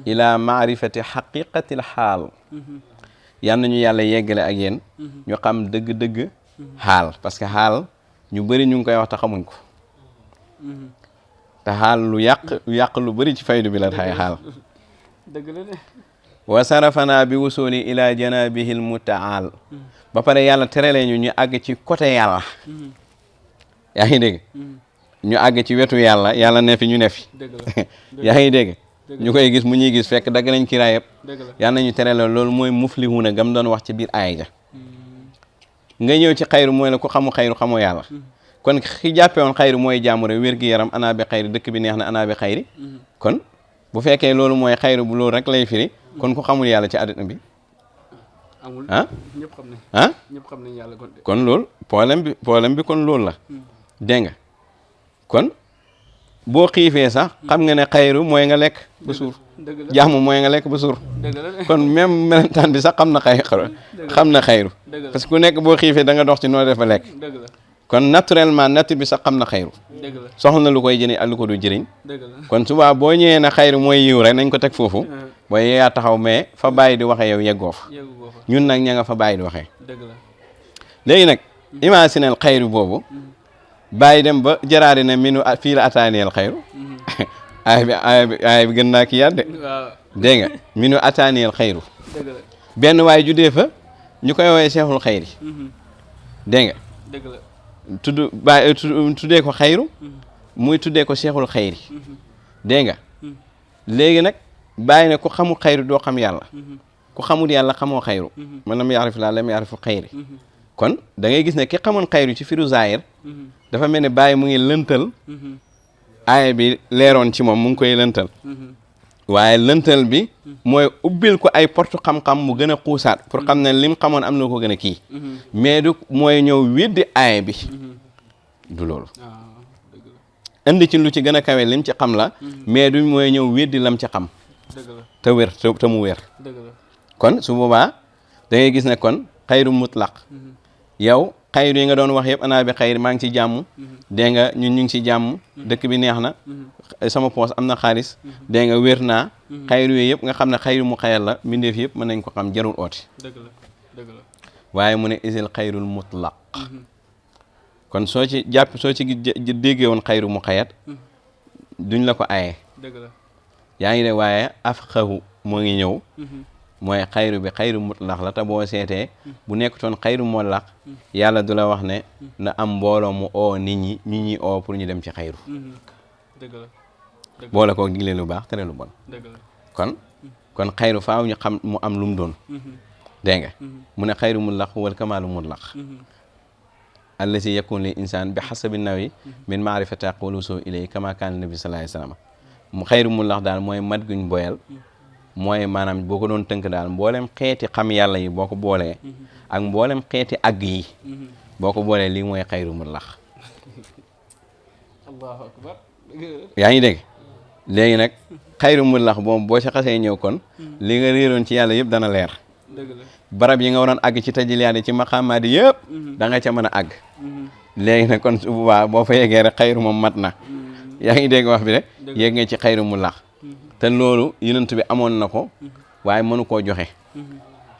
ila maarifati xaqiqatil xaal yal nañu yàlla yeggale ak yéen ñu xam dëgg-dëgg xaal parce que xaal ñu bëri ñu ngi koy wax te xamuñ ko te xaal lu yàq lu bëri ci faydu bi la xay xaal dëgg la de wa sarafana bi wusuli ila janabihil mutaal ba pare yàlla terale ñu àgg ci côté yàlla yaa ngi dégg ñu àgg ci wetu yàlla yàlla ne fi ñu ne fi dëgg la yaa ngi dégg ñu koy gis mu ñuy gis fekk dagg nañ kiraay yëpp dëgg la yàlla nañu terale loolu mooy muflihuna gam doon wax ci biir aaya ja nga ñëw ci xayru mooy la ku xamu xayru xamoo yàlla kon ki jàppee woon xayru mooy jàmm rek wér gi yaram ana bi xayri dëkk bi neex na ana bi xayri kon bu fekkee loolu mooy xayru bu loolu rek lay firi kon ku xamul yàlla ci àdduna bi amul ah ñëpp xam nañ ah ñëpp xam nañ yàlla kon de kon loolu problème bi kon loolu la dégg nga kon boo xiifee sax xam nga ne xayru mooy nga lekk ba suur dëgg la jàmm mooy nga lekk ba suur dëgg la de kon même melentaan bi sax xam na xayru dëgg la parce que ku nekk boo xiifee da nga dox ci noo def ba lekk dëgg la kon naturellement nature bi sax xam na xayru dëgg la soxla na lu koy jëriñ ak lu ko du jëriñ dëgg la kon suba boo ñëwee na xayru mooy yiw rek nañ ko teg foofu booy yaa taxaw mais fa bàyyi di waxee yow yeggoo fa yeggu goo fa ñun nag ña nga fa bàyyi di waxee dëgg la léegi nag imaginel xayru boobu bàyyi dem ba jaraari ne minu fii la ataaniyel xayru aaya bi gën naa ki yàdde waaw dégg nga minu ataaniyel xayru dëgg la benn waay juddee fa ñu koy woowee seexul xayri dégg nga dëgg la tuddee ko xayru muy tuddee ko seexul xayri dégg nga léegi nag bàyyi ne ku xamul xayru doo xam yàlla ku xamul yàlla xamoo xayru man lam yaarif laa lam yaarifu xayri kon da ngay gis ne ki xamoon xayru ci firu zaahir dafa mel ne bàyyi mu ngi lëntal aaya bi leeroon ci moom mu ngi koy lëntal waaye lëntal bi mooy ubbil ko ay porte xam-xam mu gën a xuusaat pour xam ne lim xamoon am na ko gën a kii mais du mooy ñëw weddi aaya bi du loolu dëgg la indi ci lu ci gën a kawe lim ci xam la mais du mooy ñëw weddi lam ci xam dëgg la te wér te mu wér dëgg la kon su boobaa da ngay gis ne kon xayru mutlaq yow xayru yi nga doon wax yëpp anaa bi xayri maa ngi ci jàmm dégg nga ñun ñu ngi ci jàmm dëkk bi neex na sama poos am na xaalis dégg nga wér naa xayru yi yëpp nga xam ne xayru mu xayal la mbindeef yëpp mën nañ ko xam jarul ooti dëgg la dëgg la waaye mu ne isil xayrul mutlaq kon soo ci déggee woon xayru mu xayat duñ la ko aye dëgg la yaa ngi de waaye af xahu moo ngi ñëw mooy xayru bi xayru mutlaq la te boo seetee bu nekkutoon xayru mutlaq yàlla du la wax ne na am mbooloo mu oo nit ñi oo pour ñu dem ci xayru dëgg la boole koo digle lu baax tere lu bon dëgg la kon xayru faaw ñu xam mu am lu mu doon dégg nga mu ne xayru mutlaq wal kamaalu mutlaq allazi yakun lil insaan bi xasabi nawi min maarifati aqwali soo ilay kama kaana nabi sallallahu alayhi wasallam mu xayru mutlaq daal mooy mat guñ boyal mooy maanaam boo ko doon tënk daal mboolem xeeti xam yàlla yi boo ko boolee ak mboolem xeeti àgg yi boo ko boolee lii mooy xayru mutlaq allahu akbar yaa ngi dégg léegi nag xayru mutlaq boobu boo ci xasee ñëw kon li nga réeroon ci yàlla yëpp dana leer dëgg la barab yi nga waroon àgg ci tajiliyaat yi ci maqaamaat yi yëpp da nga ca mën a àgg léegi nag kon su boobaa boo fa yeggee rek xayru moom mat na yaa ngi dégg wax bi de yegg nga ci xayru mutlaq te loolu yonent bi amoon na ko waaye mënu koo joxe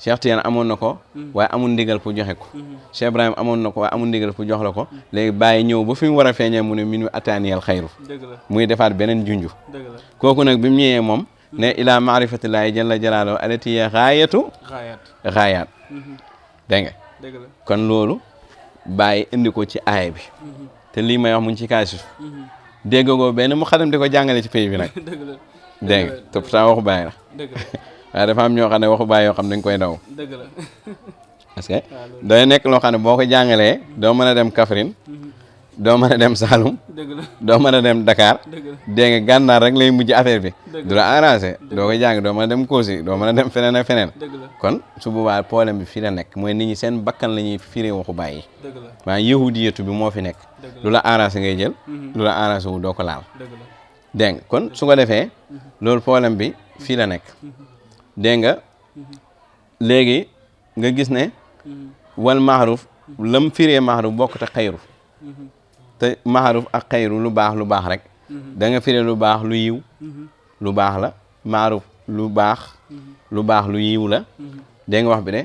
Cheikh Tidiane amoon na ko waaye amul ndigal pour joxe ko Cheikh Ibrahima amoon na ko waaye amul ndigal pour jox la ko léegi bàyyi ñëw ba fi mu war a feeñee mu ne min ataaniyal xayru dëgg la muy defaat beneen junju dëgg la kooku nag bi mu ñëwee moom ne ilaa maarifatillaahi jalla jalaaluhu alati ya xaayatu xaayaat xaayaat dégg nga dëgg la kon loolu bàyyi indi ko ci aaya bi te lii may wax mu ngi ci kaasif dégg nga benn mu xadam di ko jàngale ci pays bi nag dëgg la dégg nga te pourtant waxu bàyyi la dëgg la waaye dafa am ñoo xam ne waxu bàyyi yoo xam ne dañ koy daw dëgg la parce que day nekk loo xam ne boo ko jàngalee doo mën a dem Kaffrine doo mën a dem Saloum dëgg la doo mën a dem Dakar dëgg la dégg nga gànnaar rek lay mujj affaire bi Dëgg du la arrangé doo ko jàng doo mën a dem Kosi doo mën a dem feneen ak feneen dëgg la kon su boobaa problème bi fii la nekk mooy nit ñi seen bakkan la ñuy firee waxu bàyyi dëgg la maanaam yahudiyatu bi moo fi nekk dëgg la lu la arrangé ngay jël lu la arrangé wu doo ko laal dëgg la dégg nga kon su ko defee loolu problème bi fii la nekk dégg nga léegi nga gis ne wal maaruf lam firee maaruf bokk te xayru te maaruf ak xayru lu baax rek da nga firee lu baax lu yiw lu baax la maaruf lu baax lu yiw la dégg nga wax bi de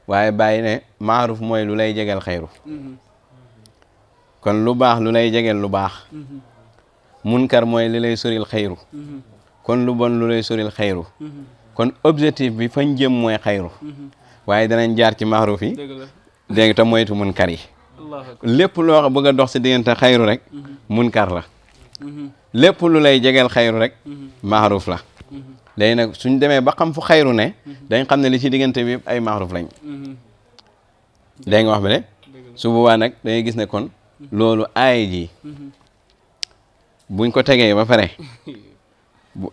waaye bàyyi ne maaruf mooy lu lay jegeel xayru kon lu baax lu lay jegeel lu baax munkar mooy li lay soril xayru kon lu bon lu lay soril xayru kon objectif bi fañ jëm mooy xayru waaye danañ jaar ci maaruf yi dëgg la dégg nga te moytu munkar yi allahu akbar lépp loo xam bëgg a dox si diggante xayru rek munkar la lépp lu lay jegeel xayru rek maaruf la léegi nag suñ demee ba xam fu xayru ne dañ xam ne li ci diggante bi yëpp ay maaruf lañ dégg nga wax bi de su boobaa nag dangay gis ne kon loolu aaya ji buñ ko tegee ba pare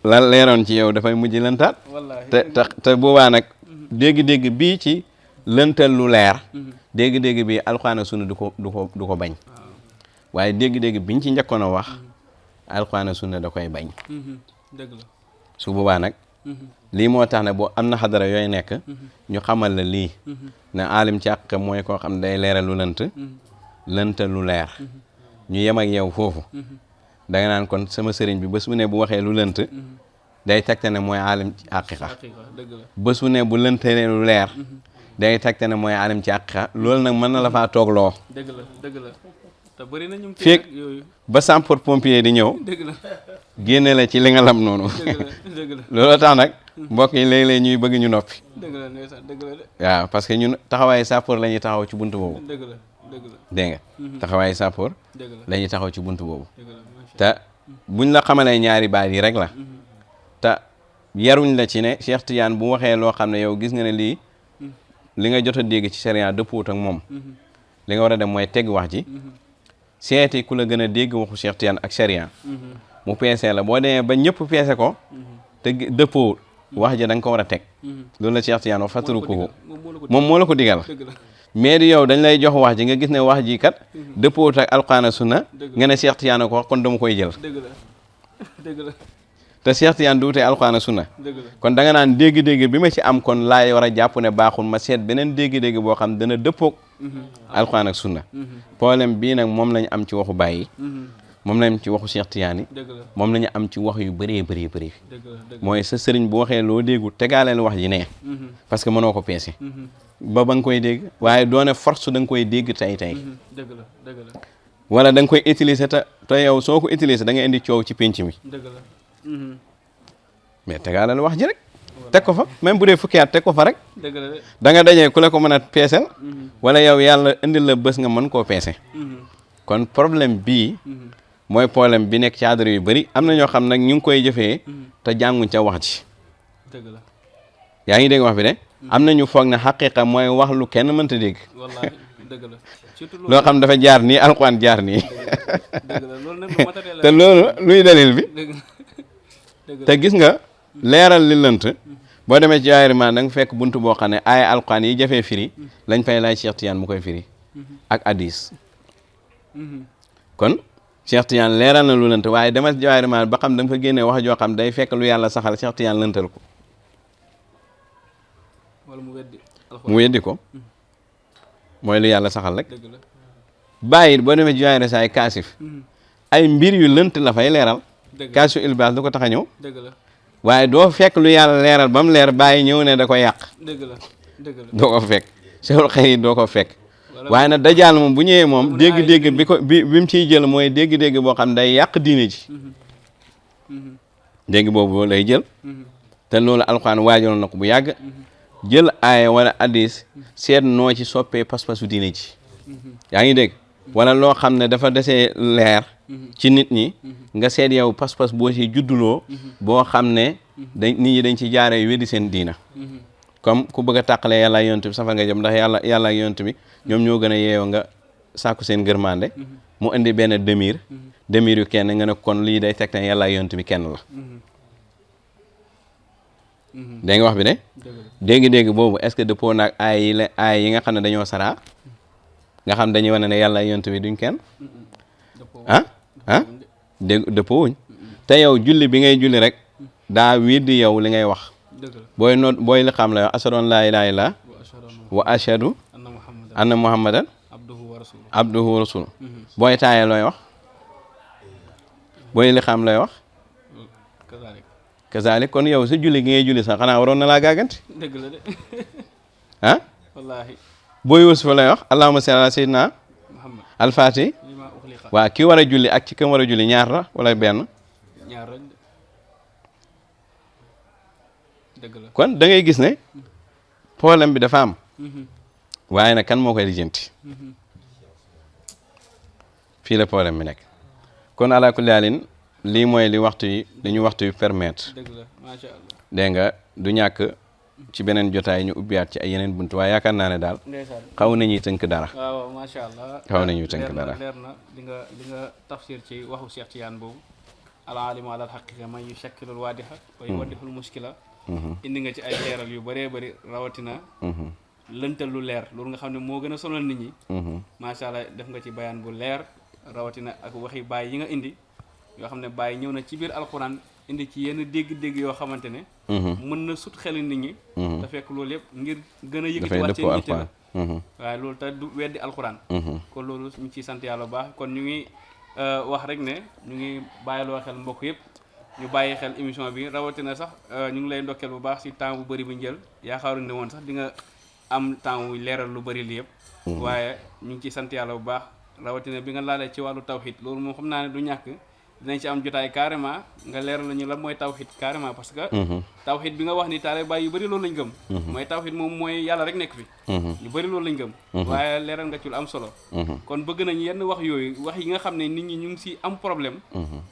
la leeroon ci yow dafay mujj lëntaat wallaahi te boobaa nag dégg-dégg bii ci lëntal lu leer dégg-dégg bii alxuraan ak sunna du ko bañ waaye dégg-dégg biñ ci njëkkoon a wax alxuraan ak sunna da koy bañ dëgg la su boobaa nag lii moo tax ne boo am na xadara yooyu nekk ñu xamal la lii ne aalim ci àq mooy koo xam day leeral lu lëntal lu leer ñu yem ak yow foofu da nga naan kon sama sëriñ bi bés bu ne bu waxee lu lënt day tegte ne mooy aalim ci àqiqa dëgg la bés bu ne bu lëntalee lu leer day tegte ne mooy aalim ci àqiqa loolu nag mën na la faa toog loo dëgg la te bëri na ñu feeg yooyu ba sapeur pompier di ñëw dëgg la génne la ci li nga lam noonu dëgg la looloo tax nag mbokk yi léeg-léeg ñuy bëgg ñu noppi dëgg la ndeysaan dëgg la de waaw parce que ñun taxawaayu sapeur la ñuy taxaw ci buntu boobu dëgg la dëgg la dégg nga taxawaayu sapeur dëgg la la ñuy taxaw ci buntu boobu dëgg la macha te buñ la xamalee ñaari baat yi rek la te yaruñ la ci ne Cheikh Tidiane bu waxee loo xam ne yow gis nga ne lii li nga jot a dégg ci sharia dëppoot ak moom li nga war a dem mooy tegg wax ji seeti ku la gën a dégg waxu Cheikh Tidiane ak sharia mu peesee la boo demee ba ñëpp peese ko te dëppoo wax ji da nga ko war a teg loolu la Cheikh Tidiane wax fatrukuhu moom moo la ko digal dëgg la mais di yow dañ lay jox wax ji nga gis ne wax ji kat dëppoot ak alquran ak sunna nga ne Cheikh Tidiane ko wax kon dama koy jël dëgg la dëgg la te Cheikh Tidiane du wutee alquran ak sunna dëgg la kon da nga naan dégg-dégg bi ma ci am kon laay war a jàpp ne baaxul ma seet beneen dégg-dégg boo xam dana dëppoog alquran ak sunna problème bii nag moom lañ am ci waxu bàyyi moom lañ am ci waxu Cheikh Tidiane yi dëgg la moom la ñu am ci wax yu bëree bëri dëgg la dëgg mooy sa sëriñ bu waxee loo déggu tegaaleel wax ji ne parce que mënoo ko peese ba nga koy dégg waaye doone force da nga koy dégg tey dëgg la dëgg la wala da nga koy utiliser te yow soo ko utiliser da nga indi coow ci pénc mi dëgg la mais tegaaleel wax ji rek teg ko fa même bu dee fukki at teg ko fa rek dëgg la de da nga dajee ku la ko mën a peesel wala yow yàlla indil la bés nga mën koo peese kon problème bii mooy problème bi nekk ci adara yu bëri am na ñoo xam nag ñu ngi koy jëfee te jànguñ ca wax ji dëgg la yaa ngi dégg wax bi de am na ñu foog ne xaqiqa mooy wax lu kenn mënta dégg wallaahi dëgg la surtout loo xam dafa jaar nii alxuraan jaar nii dëgg la loolu nag lu matériel la te loolu luy dalil bi dëgg dëgg te gis nga leeral li lënt boo demee ci yaayri man da nga fekk buntu boo xam ne ay alxuraan yi jafee firi lañ fay laaj Cheikh Tidiane mu koy firi ak hadis kon Cheikh Tidiane leeral na lu lënt waaye demal ci yaayri man ba xam da nga fa génnee wax joo xam day fekk lu yàlla saxal Cheikh Tidiane lëntal ko wala mu weddi mu weddi ko mooy lu yàlla saxal rek dëgg la bàyyi boo demee ci yaayri saay kaasif ay mbir yu lënt la fay leeral dëgg la kaasifu ilbaas du ko tax a ñëw dëgg la waaye doo fekk lu yàlla leeral ba mu leer bàyyi ñëw ne da ko yàq dëgg la dëgg la doo ko fekk Cheikhul Xayri doo ko fekk waaye nag dajaal moom bu ñëwee moom dégg-dégg bi mu ciy jël mooy dégg-dégg boo xam day yàq diine ji dégg boobu lay jël te loolu alxuraan waajal na ko bu yàgg jël aaya wala hadis seet noo ci soppee pas-pasu diine ji yaa ngi dégg wala loo xam ne dafa desee leer ci nit ñi nga seet yow pas-pas boo ci judduloo boo xam ne nit ñi dañ ci jaaree weddi seen diina comme ku bëgg a tàqale yàlla ak yonent bi safar nga jëm ndax yàlla ak yonent bi ñoom ñoo gën a yeeyoo nga sàkku seen gërmande mu indi benn demir yu kenn nga ne kon lii day fekk ne yàlla ak yonent bi kenn la dégg nga wax bi de dégg-dégg boobu est-ce que dëppoo naag aay yi nga xam ne dañoo saraa nga xam dañuy wane ne yàlla ak yonent bi duñ kenn dëppoo wuñ te yow julli bi ngay julli rek daa weddi yow li ngay wax booy li xam la yow ashhadu an laa ilaaha illallaah wa ashhadu anna muhammadan abduhu wa rasuluhu booy taayee looy wax booy li xam lay wax kazalik kon yow sa julli gi ngay julli sax xanaa waroon na laa gàgganti dëgg la de wallaahi booy wasifa lay wax allahumma salli ala sayyidina alfaati waaw ki war a julli ak ci kam war a julli ñaar la wala benn ñaar rek dëgg la kon da ngay gis ne problème bi dafa am waaye nag kan moo koy lijjanti fii la problème bi nekk kon ala kulli haalin lii mooy li waxtu yi dañu waxtu yu permettre dëgg la macha allah dégg nga du ñàkk ci beneen jotaay ñu ubbiwaat ci ay yeneen buntu waaye yaakaar naa ne daal xaw nañuy tënk dara waaw macha allah xaw nañuy tënk dara leer na li nga tafsir ci waxu Cheikh Tidiane boobu al alimu ala al haqiqa man yushakkilu al wadiha wa yuwaddihu al mushkila indi nga ci ay leeral yu bëree bëri rawatina lëntal lu leer loolu nga xam ne moo gën a sonal nit ñi macha allah def nga ci bayaan bu leer rawatina ak waxi baay yi nga indi yoo xam ne baay ñëw na ci biir alquran indi ci yenn dégg-dégg yoo xamante ne mën na sut xelu nit ñi te fekk loolu yëpp ngir gën a yëkkati waat seen yitte la waaye loolu te du weddi alquran kon loolu ñu ciy sant yàlla bu baax kon ñu ngi wax rek ne ñu ngi bàyyiloo xel mbokk yëpp ñu bàyyi xel émission bi rawatina sax ñu ngi lay ndokkeel bu baax si temps bu bëri bu njël yaakaaruñ ne woon sax di nga am temps wu leeral lu bëri li yëpp waaye ñu ngi ciy sant yàlla bu baax rawatina bi nga laalee ci wàllu tawhid loolu moom xam naa ne du ñàkk dinañ ci am jotaay carrément nga leeral lañu la mooy tawhid carrément parce que tawhid bi nga wax ni taalibe yu bëri loolu lañ gëm mooy tawhid moom mooy yàlla rek nekk fi ñu bëri loolu lañ gëm waaye leeral nga ci lu am solo kon bëgg nañ yenn wax yooyu wax yi nga xam ne nit ñi ñu ngi si am problème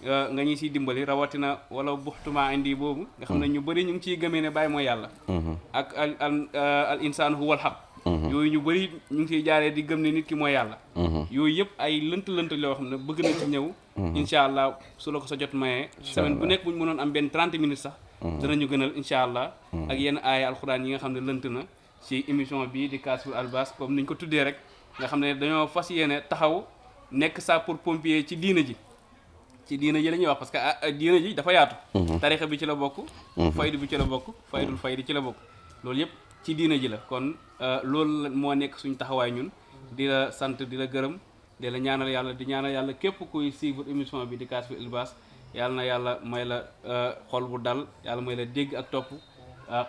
nga ñuy siy dimbali rawatina wala buxtuma indi boobu nga xam ne ñu bëri ñu ngi ciy gëmee ne Baay mooy yàlla ak al insaan huwal haq yooyu ñu bëri ñu ngi siy jaaree di gëm ne nit ki mooy yàlla yooyu yëpp ay lënt loo xam ne bëgg nañ ci ñëw incha allah su la ko sa jot mayee semaine bu nekk bu ñu mënoon am benn 30 minutes sax danañu gënal incha allah ak yenn aaya alxuraan yi nga xam ne lënt na ci émission bii di Kashiful Albas comme niñ ko tuddee rek nga xam ne dañoo fas yéene taxaw nekk sapeur pompier ci diina ji la ñuy wax parce que diina ji dafa yaatu tarixa bi ci la bokk faydu bi ci la bokk faydul faydi ci la bokk loolu yëpp ci diina ji la kon loolu moo nekk suñu taxawaay ñun di la sant di la gërëm di la ñaanal yàlla di ñaanal yàlla képp kuy suivre émission bi di Kashiful Albas yàlla na yàlla may la xol bu dal yàlla may la dégg ak topp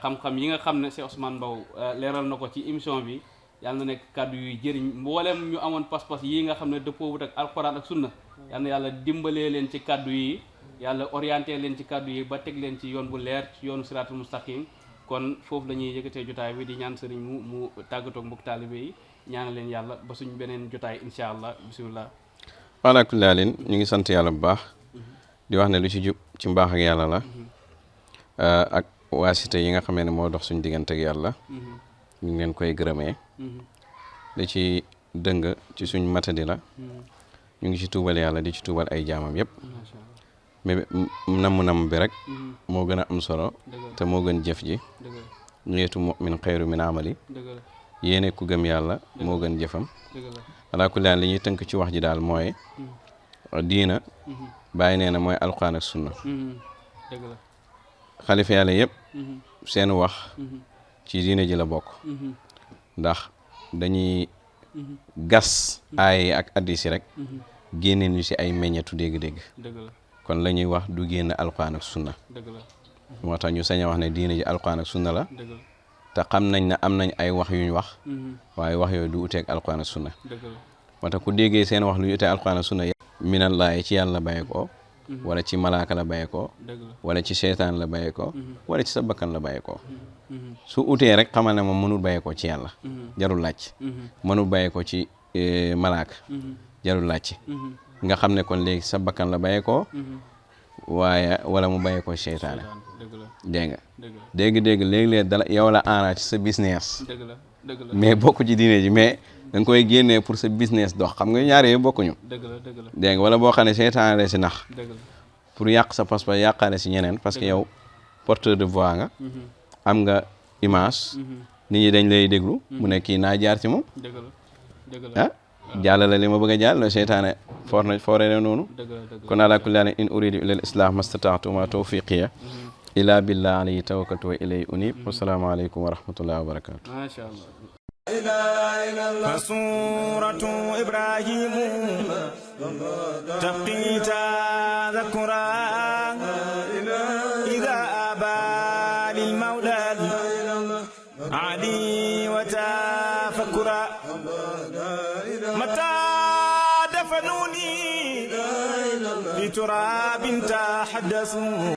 xam-xam yi nga xam ne Cheikh Ousmane Mbow leeral na ko ci émission bi yàlla na nekk kàddu yuy jëriñ mboolem ñu amoon pas-pas yi nga xam ne dëppoowut ak alxuraan ak sunna yàlla na yàlla dimbalee leen ci kàddu yi yàlla orienté leen ci kàddu yi ba teg leen ci yoon bu leer ci yoonu siraatul mustaqim kon foofu la ñuy yëkkatee jotaay bi di ñaan sëriñ mu tàggatoo ak mbokk taalibe yi ñaanal leen yàlla ba suñ beneen jotaay incha allah bisimilah. ala kulli haalin ñu ngi sant yàlla bu baax di wax ne lu ci jub ci mbaax ak yàlla la ak waasite yi nga xamee ne moo dox suñ diggante ak yàlla ñu ngi leen koy gërëmee li ci dëng ci suñ matadi la ñu ngi ci tuubal yàlla di ci tuubal ay jaamam yëpp mais namm bi rek moo gën a am solo te moo gën jëf ji niyetu mu'min xayru min amali yéene ku gëm yàlla moo gën jëfam alaa kulli haal li ñuy tënk ci wax ji daal mooy diina bàyyi nee na mooy alquran ak sunna xalifa yàlla yëpp seen wax ci diina ji la bokk ndax dañuy gas aay ak addis yi rek génneen ñu si ay meññetu dégg-dégg kon la ñuy wax du génn alquran ak sunna moo tax ñu sañ a wax ne diina ji alquran ak sunna la te xam nañ ne am nañ ay wax yuñ wax waaye wax yooyu du uteeg alquran ak sunna moo tax ku déggee seen wax lu uteeg alquran ak sunna minallaahi ci yàlla bàyyi ko wala ci malaaka la bàyyee ko wala ci seytaan la bàyyee ko wala ci sa bakkan la bàyyee ko su utee rek xamal ne moom mënul bàyyee ko ci yàlla jarul laaj mënul bàyyee ko ci malaaka jarul laaj nga xam ne kon léegi sa bakkan la bàyyee ko waaye wala mu bàyyee ko seytaane dégg nga dégg léegi-léeg dala yow la enrage ci sa business mais bokku ci diine ji mais da nga koy génnee pour sa business dox xam nga ñaar yooyu bokkuñu dégg nga wala boo xam ne seytaane la si nax pour yàq sa passeport yàqaale si ñeneen parce que yow porteur de voix nga am nga image nit ñi dañ lay déglu mu ne kii naa jaar ci moom ah jàllale li ma bëgg a jàll seytaane foore ne noonu kon ala kulli haal in uridu illa al islah mastataatu ma tawfiqiya ila billah alayhi tawakkaltu wa ilayhi unib wasalaamu aleykum wa rahmatullahi wa barakatuh masha Allah فسورة إبراهيم تبقي تذكرا إذا أبى للمولى علي وتفكرا متى دفنوني في تراب تحدثوا